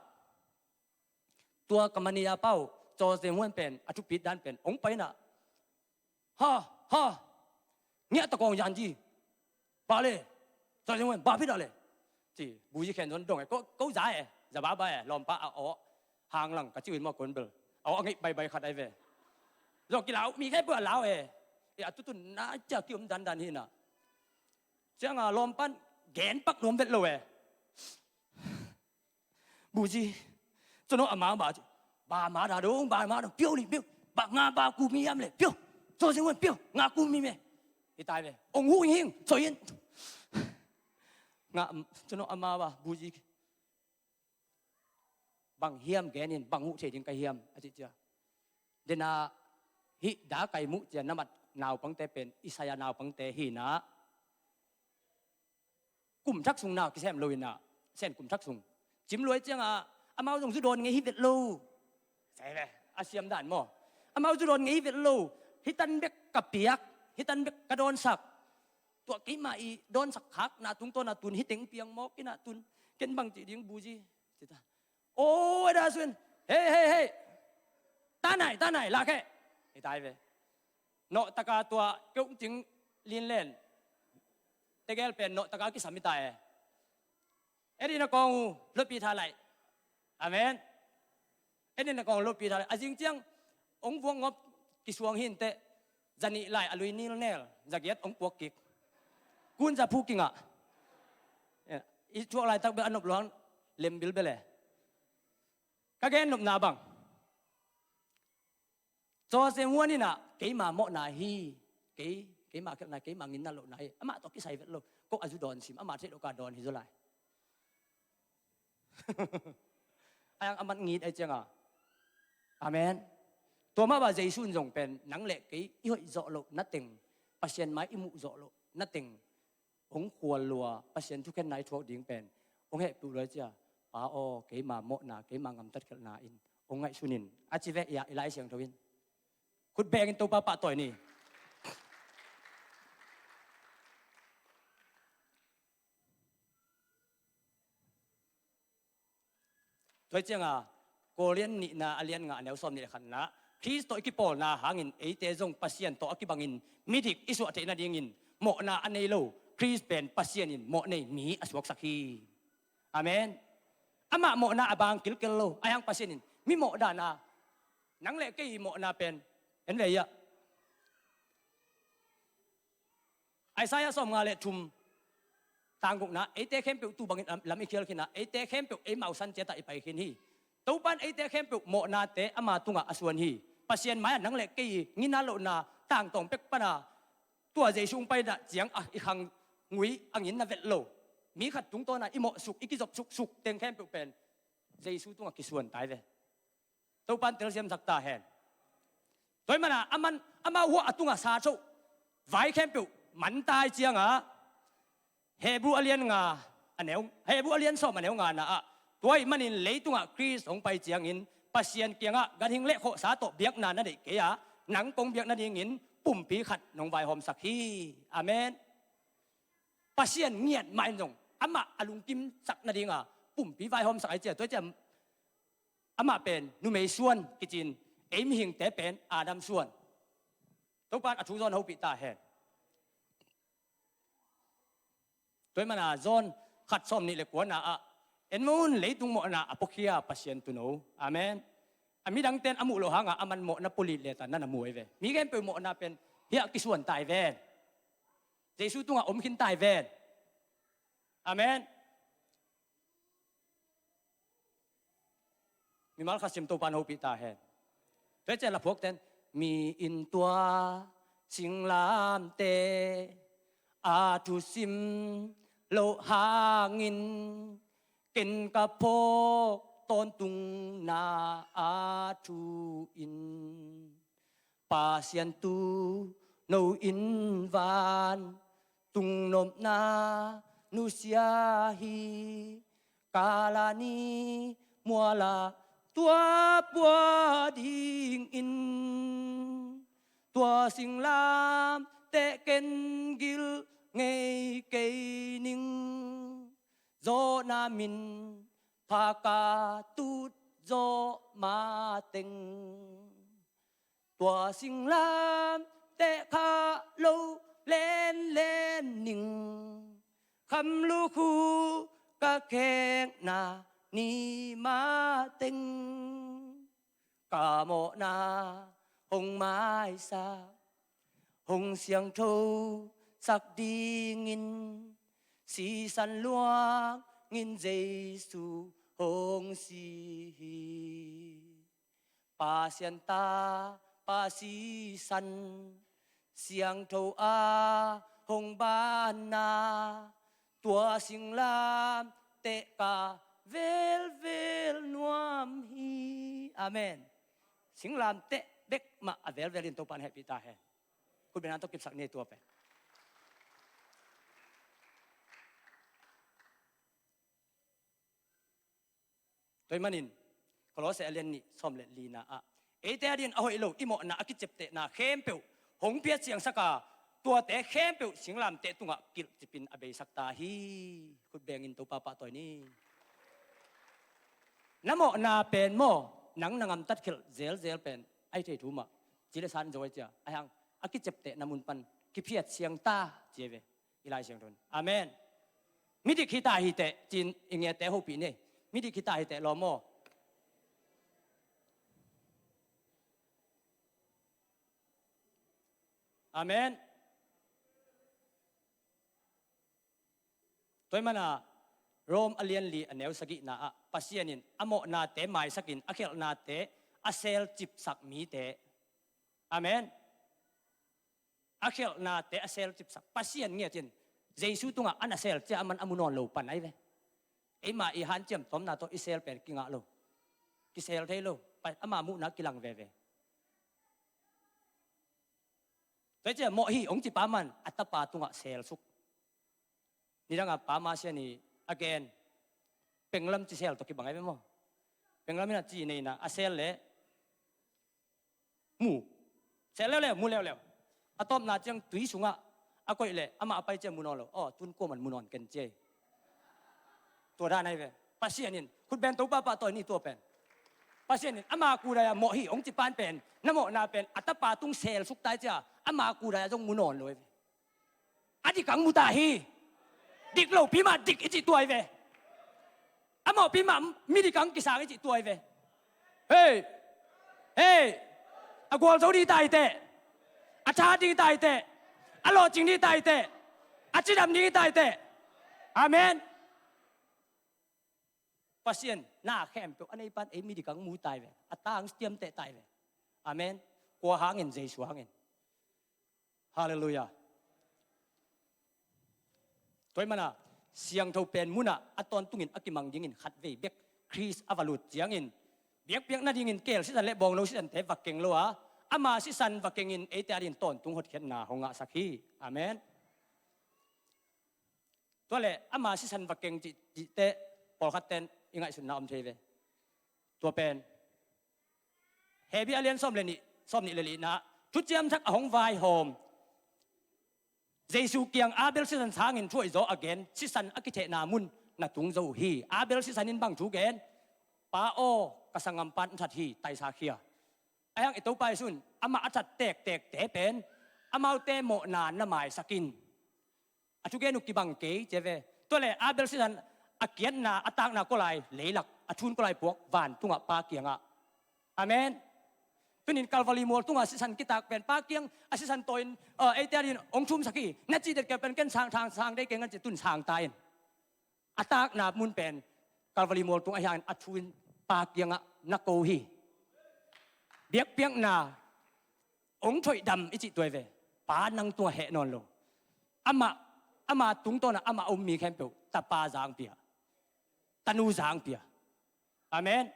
tua ka manager pa uh, Caw Zeng Huan pen, a thupit dan pen, hong paina. Ha, ha. Ngiah ta kawng yan ji. Ba le. Caw Zeng Huan, ba phi dah le. Ci, buzi khen zon dong e. Ko, ko za e. Za ba ba e. Lawmpa a aw. Hang lang ka ci win maw kon bel. Aw, a ngeih baibai khat ai ve. Zong kilau, mi khe pua lau e. E a tutun na cia ki um dandan hi na. Cianga lawmpan gen pak nuam vet lo e. Buzi. Cun a ma ba, ba ma da dong, ba ma dong, piau ni, piau. Ba nga ba ku mi yam le, piau. Caw Zeng Huan, piau. Nga ku mi me. Hi tai ve. Ong hu hing, caw in. Nga, cun a ma ba, buzi. Bang hiam genin, bang huh thei ding ka hiam, a ci cia. Dena, hih da kai muh cia, na mat naupangte pen, i saya naupangte hi na. Kum thak sung na kisem lo ina, sen kum thak sung. Cim luai cianga, amau zong zu dawn ngei hi vet lo. Sai ve, a siam dan maw. Amau zu dawn ngei hi vet lo. Hi tan bek ka piak, hi tan bek ka dawnsak. Tua keima i dawnsak khak na tungtawn a tun, hi teng piang mawk ina tun. Ken bang ci ding buzi. Ci ta. Oi, da sun. Hei, hei, hei. Ta nai, ta nai, la khe. Hi tai ve. Nawh taka tua, keu cing lin len. Tegel pen nawh taka kisam hi ta e. Edin a kawng uh, lopi tha lai. Amen. Edin a kawng lopi tha lai. A zing ciang, ong vuang ngop kisuang hin te. Zanih lai a lui nil nel, zagiat ong puak kik. Kun za phu kingah. I thuak laitak bel a nop luang, lem bilbel e. Ka gen nopna bang. Caw Zeng Huan ina, keima mawhna hi, kei, keima khelhna, keima nginna lohna hi. Amah tawh kisai vet lo, ko a zu dawn sim, amah theih lo ka dawn hi zaw lai. Ayang a mat ngit ai cianga. Amen. Tua mah ba Jesu in zong pen, nang le kei i hoih zawh loh na teng, Pasian mai i muh zawh loh na teng, hong khual lua, Pasian thukhenna i thuak ding pen, hong hehpih lua cia, Pa aw, keima mawhna, keima ngamtat khelhna in, hong ngaihsun in, a ci ve ia, i Lai Siangtho in. Khut bengin Topa pahtawi ni. Tua cianga, Korin nihna a lian nga a neu sawm nih le khatna, Khrist tawh i kipawlna hangin eite zong Pasian tawh a kibangin midik i suah theih nadingin mawhna a nei lo, Khrist pen Pasian in mawh nei mi a suaksak hi. Amen. Amah mawhna a bang kilkel lo, a hiang Pasian in mi mawh dana, nang le kei mawhna pen, en ve ia. Isaiah sawm nga le thum tang gukna, eite khempeuh tu bangin lam, lam i khial khin a, eite khempeuh eimau san ciatah i pai khin hi. Topan eite khempeuh mawhnate ama tungah a suan hi. Pasian mai-ah nang le kei i nginna lohna tangtawng pek pana tua Jesu hong paina ciang a i khang ngui a nginna velh lo. Mi khat tungtawna i mawhsuk, i kizopsuk suk teng khempeuh pen Jesu tungah kisuan tai ve. Topan telsiamsak ta hen. Tua hi mana, aman, ama huah a tungah sa tho. Vai khempeuh, man tai cianga. Hebru a lian nga, a neu, Hebru a lian sawm a neu nga na ah. Tua hi manin leitungah Khrist hong pai ciangin, Pasian kiangah ganhing le khawhsa tawh biakna na neih kei a, nang kong biak nadingin pumpi khat nong vaihawmsak hi. Amen. Pasian ngiat mah in zong, amah a lungkimsak nadinga, pumpi vaihawmsak ai cia, tua cia, amah pen numei suan kicin, ei mihingte pen Adam suan. Topan a thu zawn hopih ta hen. Tua ahih manin John khat sawmnih le kuana ah, en mawk un, leitung mawhna a puakhia Pasian tuuno. Amen. A midangte'n a muh loh hangin aman mawhna pulih le ta na na mu ahi ve. Mi khempeuh mawhna pen hiah kisuan ta hi ven. Jesu tungah om khin ta hi ven. Amen. Mimal Kha Siangtho pa'n hopih ta hen. Tua ciang la phuakte'n, mi in tua singlamteh a thusim loh hangin, ken ka phawk tawntungna a thu in, Pasian tuuno in vantung nopna nusia hi. Kalvari mualah tua pua dingin, tua singlamteh ken gil ngei kei ning. Zawhna min pha ka tut zawh mateng, tua singlamteh khah lo lenlen ning. Kham lukhu ka khekna ni mateng, ka mawhna hong maisak, hong siangthosak dingin, sisan luangin Jesu hong si hi. Pasian Tapa sisan siangtho a hong banna, tua singlamteh ka velvel nuam hi. Amen. Singlamteh bek mah a velvel in Topa'n hehpih ta hen. Khutbetna tawh kipsak ni, tua pen. Tua ahih manin Kolose a lian nih sawm le lina ah, eite adingin a hoih lo i mawhna a kiciaptehna khempeuh hong phiat siangsak a, tuate khempeuh singlamteh tungah kilhcipin a beisak ta hi. Khut bengin Topa pahtawi ni. Na mawhna pen maw, nang na ngamtat khelh zelzel pen ahi thei thu mah. Ci le san zo ahi cia, ahi hang a kiciaptehna mun pan kiphiat siang ta ci ahi ve. I Lai Siangtho in. Amen. Midik hi ta hi teh, ci-in i ngiate hopih ni. Midik hi ta hi teh lawm aw. Amen. Tua ahih manin Rom a lian li a neu sagihna ah, Pasian in a mawhnate maisakin a khialhnate a selcipsak mite. Amen. A khialhnate a selcipsak. Pasian ngiat in Jesu tungah a na sel cia aman a mu nawn lo pan ahi ve. Eima i hanciam tawmna tawh i sel pen kingah lo. Kisel thei lo. Pa-, ama muhna kilang veve. Tua cia mawh hi hong ci pa man a tapa tungah selsuk. Nidangah Pa Masian in a gen, penglam ci sel tawh kibang ahi ve maw. Penglam in a ci neina a sel le mu. Sel leuleu, mu leuleu. A tawpna ciang tui sungah a koih leh amah a pai ciang mu nawn lo. Aw, tun kuaman mu nawn ken ci ei. Tua dan ahi ve. Pasian in khut beng, Topa pahtawi ni, tua pen. Pasian in ama kudai-a mawh hi hong ci pan pen, na mawhna pen a tapa tung selsuk ta hi cia, ama kudai-a zong mu nawn lo ahi ve. A dik hang mu ta hi. Dik lopi mah dik i cih tua hi ve. A mawhpi mah midikang kisang i cih tua hi ve. Hei! Hei! A gualzo ding hi ta hi teh. A tha ding hi ta hi teh. A lawhcing ding hi ta hi teh. A cidam ding hi ta hi teh. Amen. Pasian na khempeuh a nei pan ei midikang mu ta hi ve. A tang ciamteh ta hi ve. Amen. Kua hangin? Jesu hangin. Halleluiah. Tua ahih manin siangtho pen munah a tawntungin a kimang dingin khatvei bek Khrist a va lut ciangin, biakpiak nadingin keel sisan le bawngno sisante va keng lo a, ama sisan va kengin eite adingin tawntung hotkhiatna hong ngahsak hi. Amen. Tua leh ama sisan va keng cih, cihte pawlkhatte'n i ngaihsutna om thei ve. Tua pen Hebru a lian sawm le nih, sawmnih le lihna, thuciam thak a hong vaihawm, Jesu kiang Abel sisan sangin thu hoihzaw a gen, sisan a kithehna mun na tung zo uh hi. Abel sisan in bang thu gen? Pa aw, ka sanggampa na that hi, taisa khia. Ahi hang i Topa Jesu in amah a that tektekte pen amaute mawhna na maisak in. A thugen uh kibang kei ci ve. Tua le Abel sisan a kiatna, a takna kua lai? Leilak. A thun kua lai puak? Vantungah Pa kiangah. Amen. Tunin Calvary mual tungah sisan kitak pen Pa kiang a sisan tawh in, eh, eite adingin hong thumsak hi. Na cih det kei pen ken sang thang sang dei keng an ci, tun sang ta in. A takna mun pen Calvary mual tung ahi hangin a thu in Pa kiangah na ko hi. Biakpiakna hong thoihdam i cih tua hi ve. Pa nang tungah heh nawn lo. Amah, ama tungtawnah amah a um mi khempeuh tapa zangpia, tanu zangpia. Amen.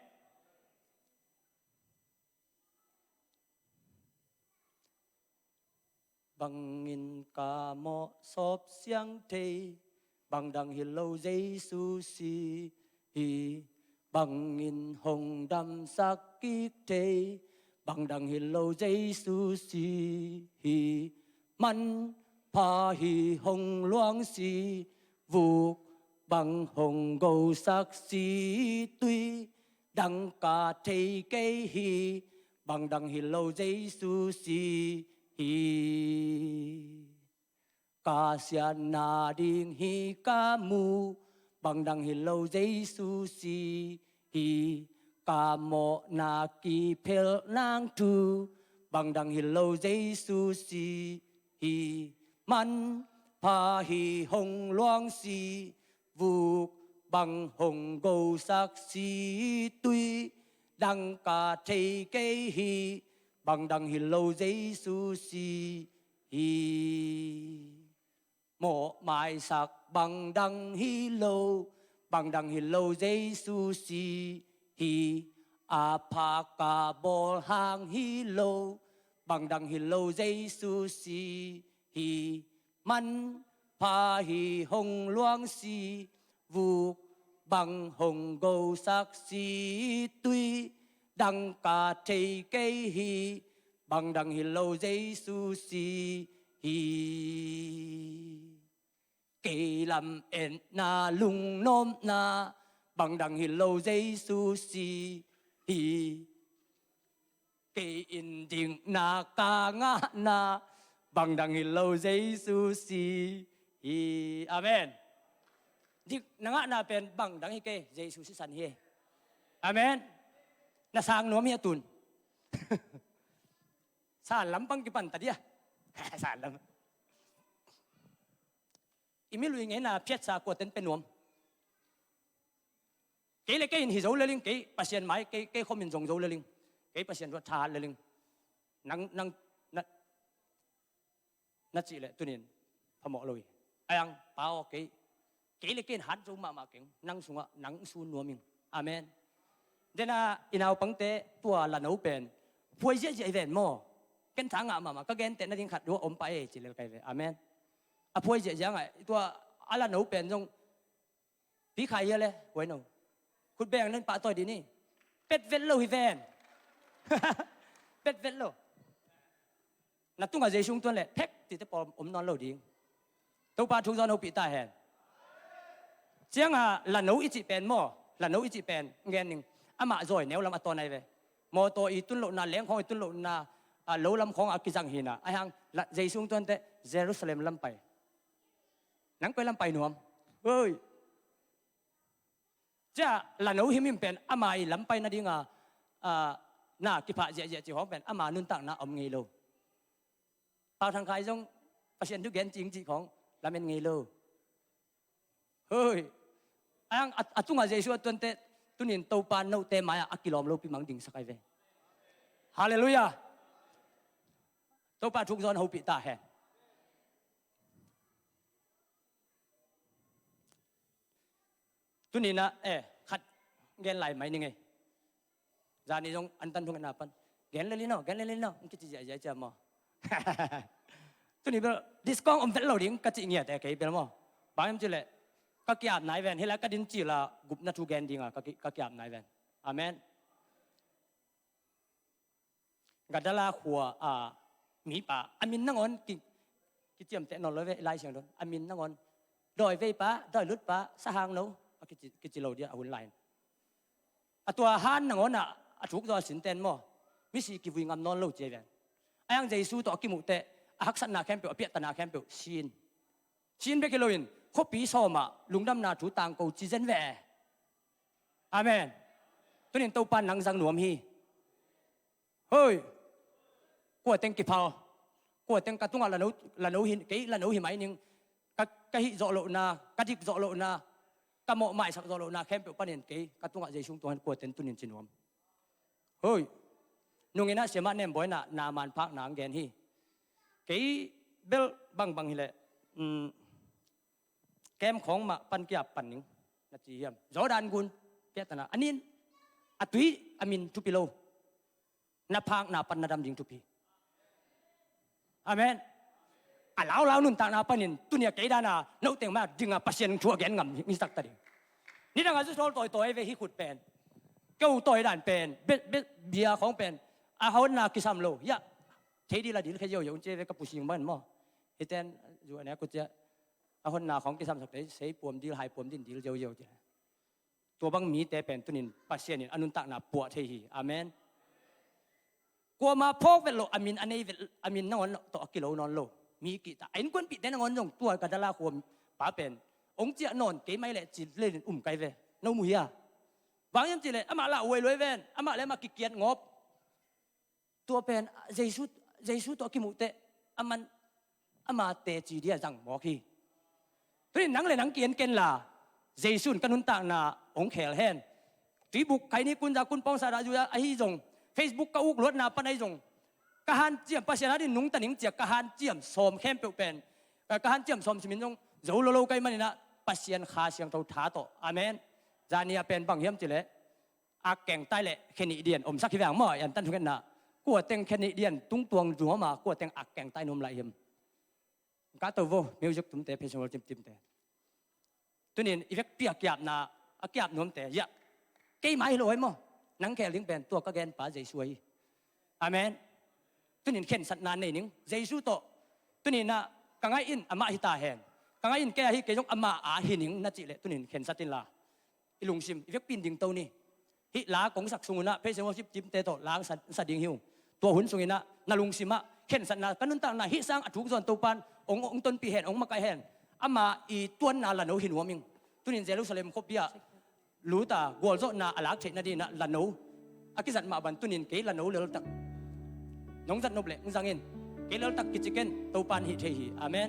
Bangin ka mawh sawp siang thei, bang dang hi lo Jesu si hi. Bangin hong damsak kik thei, bang dang hi lo Jesu si hi. Manpha hi hong luang si, vuk bang hong gosak si, tui dangka thei kei hi, bang dang hi lo Jesu si hi. Ka siatna ding hi ka mu, bang dang hi lo Jesu si hi. Ka mawhna kiphel nang thu, bang dang hi lo Jesu si hi. Manpha hi hong luang si, vuk bang hong gosak si, tui dangka thei kei hi, bang dang hi lo Jesu si hi. Mawh maisak bang dang hi lo, bang dang hi lo Jesu si hi. A phaka bawl hang hi lo, bang dang hi lo Jesu si hi. Manpha hi hong luang si, vuk bang hong gosak si, tui dangka thei kei hi, bang dang hi lo Jesu si hi. Kei lametna lungnopna, bang dang hi lo Jesu si hi. Kei in dikna ka ngahna, bang dang hi lo Jesu si hi. Amen. Dikna ngahna pen bang dang hi kei, Jesu sisan hi. Amen. Na sang nuam hi a tun. San lam pang kipan ta dia. San lam. I mi lui ngeina phiatsa kua ten pe nuam. Kei le kei in hi zo leling, kei Pasian mai, kei, kei khom in zong zo leling. Kei Pasian ruat tha leling. Nang, nang, na, na cih le tunin phamawh lo hi. Ayang, Pa aw, kei, kei le kei in hat zo mahmah keng. Nang sungah, nang sun nuam ing. Amen. Dena, i naupangte, tua lano pen phuai ziahziah i ven maw? Ken tha ngah mahmah, ka genteh nading khat dua om pah e, ci lel kai ve. Amen. A phuai ziahziah ngah, tua a lano pen zong, pi khai hia le, huai no. Khut beng nen pahtawi dih ni. Pet vet lo hi ven. Pet vet lo. Na tungah Jesu tuan le, phek, tite pawl om nawn lo ding. Topa thu zawn hopih ta hen. Cianga lano i cih pen maw, lano i cih pen ngen ning. Amah zawi neu lam a tawn ai ve. Mawtaw i tun lohna, lengkhawng i tun lohna, a, lo lam khawng a kizang hina. Aihang, la, Jesu tuante Jerusalem lam pai. Nang koi lam pai nuam. Oi. Cia lano himhim pen ama i lam pai nadinga, a, na kiphah ziahziah cih khawng pen ama nuntakna om ngei lo. Pau Thang Khai zong Pasian thu gen cing cih khawng lamen ngei lo. Hoi. Ang a, a tungah Jesu a tuante tunin Topa note mai-ah a kilawm lopi mang dingsak ai ve. Halleluiah. Topa thuk zawn hopih ta hen. Tuninah, eh, khat gen lai mai ni ngei. Zani zong an tan thung na pan. Gen lelino, gen lelino. Ang kici ziahziah cia maw. Tuni bel, discount om vet lo ding, ka cih ngiat e kei bel maw. Bang em ci le, ka kiap nai ven, hila ka din ci la, gupna thu gen dinga, ka ki-, ka kiap nai ven. Amen. Gadala khua a mipa, a min nangawn ki, kiciamteh nawn lo ve, i Lai Siangtho in. A min nangawn, dawi veipa, dawi lutpa, sahang no, a kici, kici lo dia, a hun lai in. A tua han nangawn ah, a thuk zaw a sinten maw. Misi kivui ngam nawn lo cia ven. Ayang Jesu tawh a kimuhteh, a haksatna khempeuh, a piahtana khempeuh, sin. Chin bek hi loin khuapi sawmah lungdamna thu tangko ci zen ve. Amen. Tunin Topa nang zang nuam hi. Hoi. Kua teng kiphal. Kua teng ka tungah lano, lano hi, kei lano hi mai ning. Ka, ka hih zawh lohna, ka dik zawh lohna, ka mawh maisak zawh lohna khempeuh panin kei ka tungah Jesu tungah kua teng tunin ci nuam. Hoi. Nungin ah siamah nembawi in ah na manphakna ang gen hi. Kei bel bangbang hileh, um, kem khawng mah pan kia pan ning na ci hiam? Jordan gun kia tana a nin a tui a min thupi lo. Na phakna pan na dam ding thupi. Amen. A laulau nuntakna panin tunia kei dana noteng mah dinga Pasian thu a gen ngam hi, hi takta ding. Nidanga zu sawl tawitawi ve hi khut pen. Keu tawi dan pen, be, be, bia khawng pen. A honna kisam lo. Ya. Thei dil a dil khe yo yo un ce ve ka pusing ban maw. Hiten zu a ne ku cia. A honna khawng kisamsak thei, sei puam dil, hai puam din dil yo yo cia. Tua bang mite pen tunin Pasian in a nuntakna puah thei hi. Amen. Kuama phawk vet lo, a min a nei vet, a min nangawn tawh a kilo nawn lo. Mi kihta a innkuanpihte nangawn zong tua ka dala khuam pa pen ong ciah nawn kei mai leh ci lenin um kai ve. No mu hia? Bang hiam cihleh amah lah uai luai ven, amah le amah kikiat ngawp. Tua pen Jesu, Jesu tawh a kimuhteh a man ama teci dia zang mawk hi. Tunin nang le nang kienken la Jesu in ka nuntakna hong khel hen. Facebook kaini kunza kun pawngsa dah zuya ahi zong, Facebook ka uk luatna pan ahi zong, ka hanciam Pasian adin nungta ning cia ka hanciam sawm khempeuh pen, ka hanciam sawm simin zong zo lolo kai maninah Pasian Kha Siangtho tha tawh. Amen. Zania pen bang hiam cileh ak kengtai le khenih dian omsak hi veng maw? Yan tan thungetna kua teng khenih dian tungtuang zuama kua teng ak kengtai nuam lai hiam? Ka to vo music tumte, praise and worship teamte. Tunin i vekpi a kiapna a kiap nuamte ya kei mai lo hoi maw? Nang khel ding pen tua ka gen pa Jesu ahi. Amen. Tunin khensatna nei ning Jesu tawh. Tuninah ka ngaih in amah hita hen, ka ngaih in kei ahi kei zong amah a hi ning na cihleh tunin khensat inla i lungsim i vekpin ding to ni. Hih la kong sak sungunah praise and worship teamte tawh la ang sa, sa ding hi uh. Tua hun sunginah na lungsimah khensatna ka nuntakna hih sang a thuk zawn Topan ong, ong tonpih hen, ong makaih hen. Ama i tuanna lano hi nuam ing. Tunin Jerusalem khuapi ah luta gualzawhna a lak theih nadinah lano a kizat mah ban tunin kei lano leltak nong zat nop leh ng zangin kei leltak kiciken Topan hih thei hi. Amen.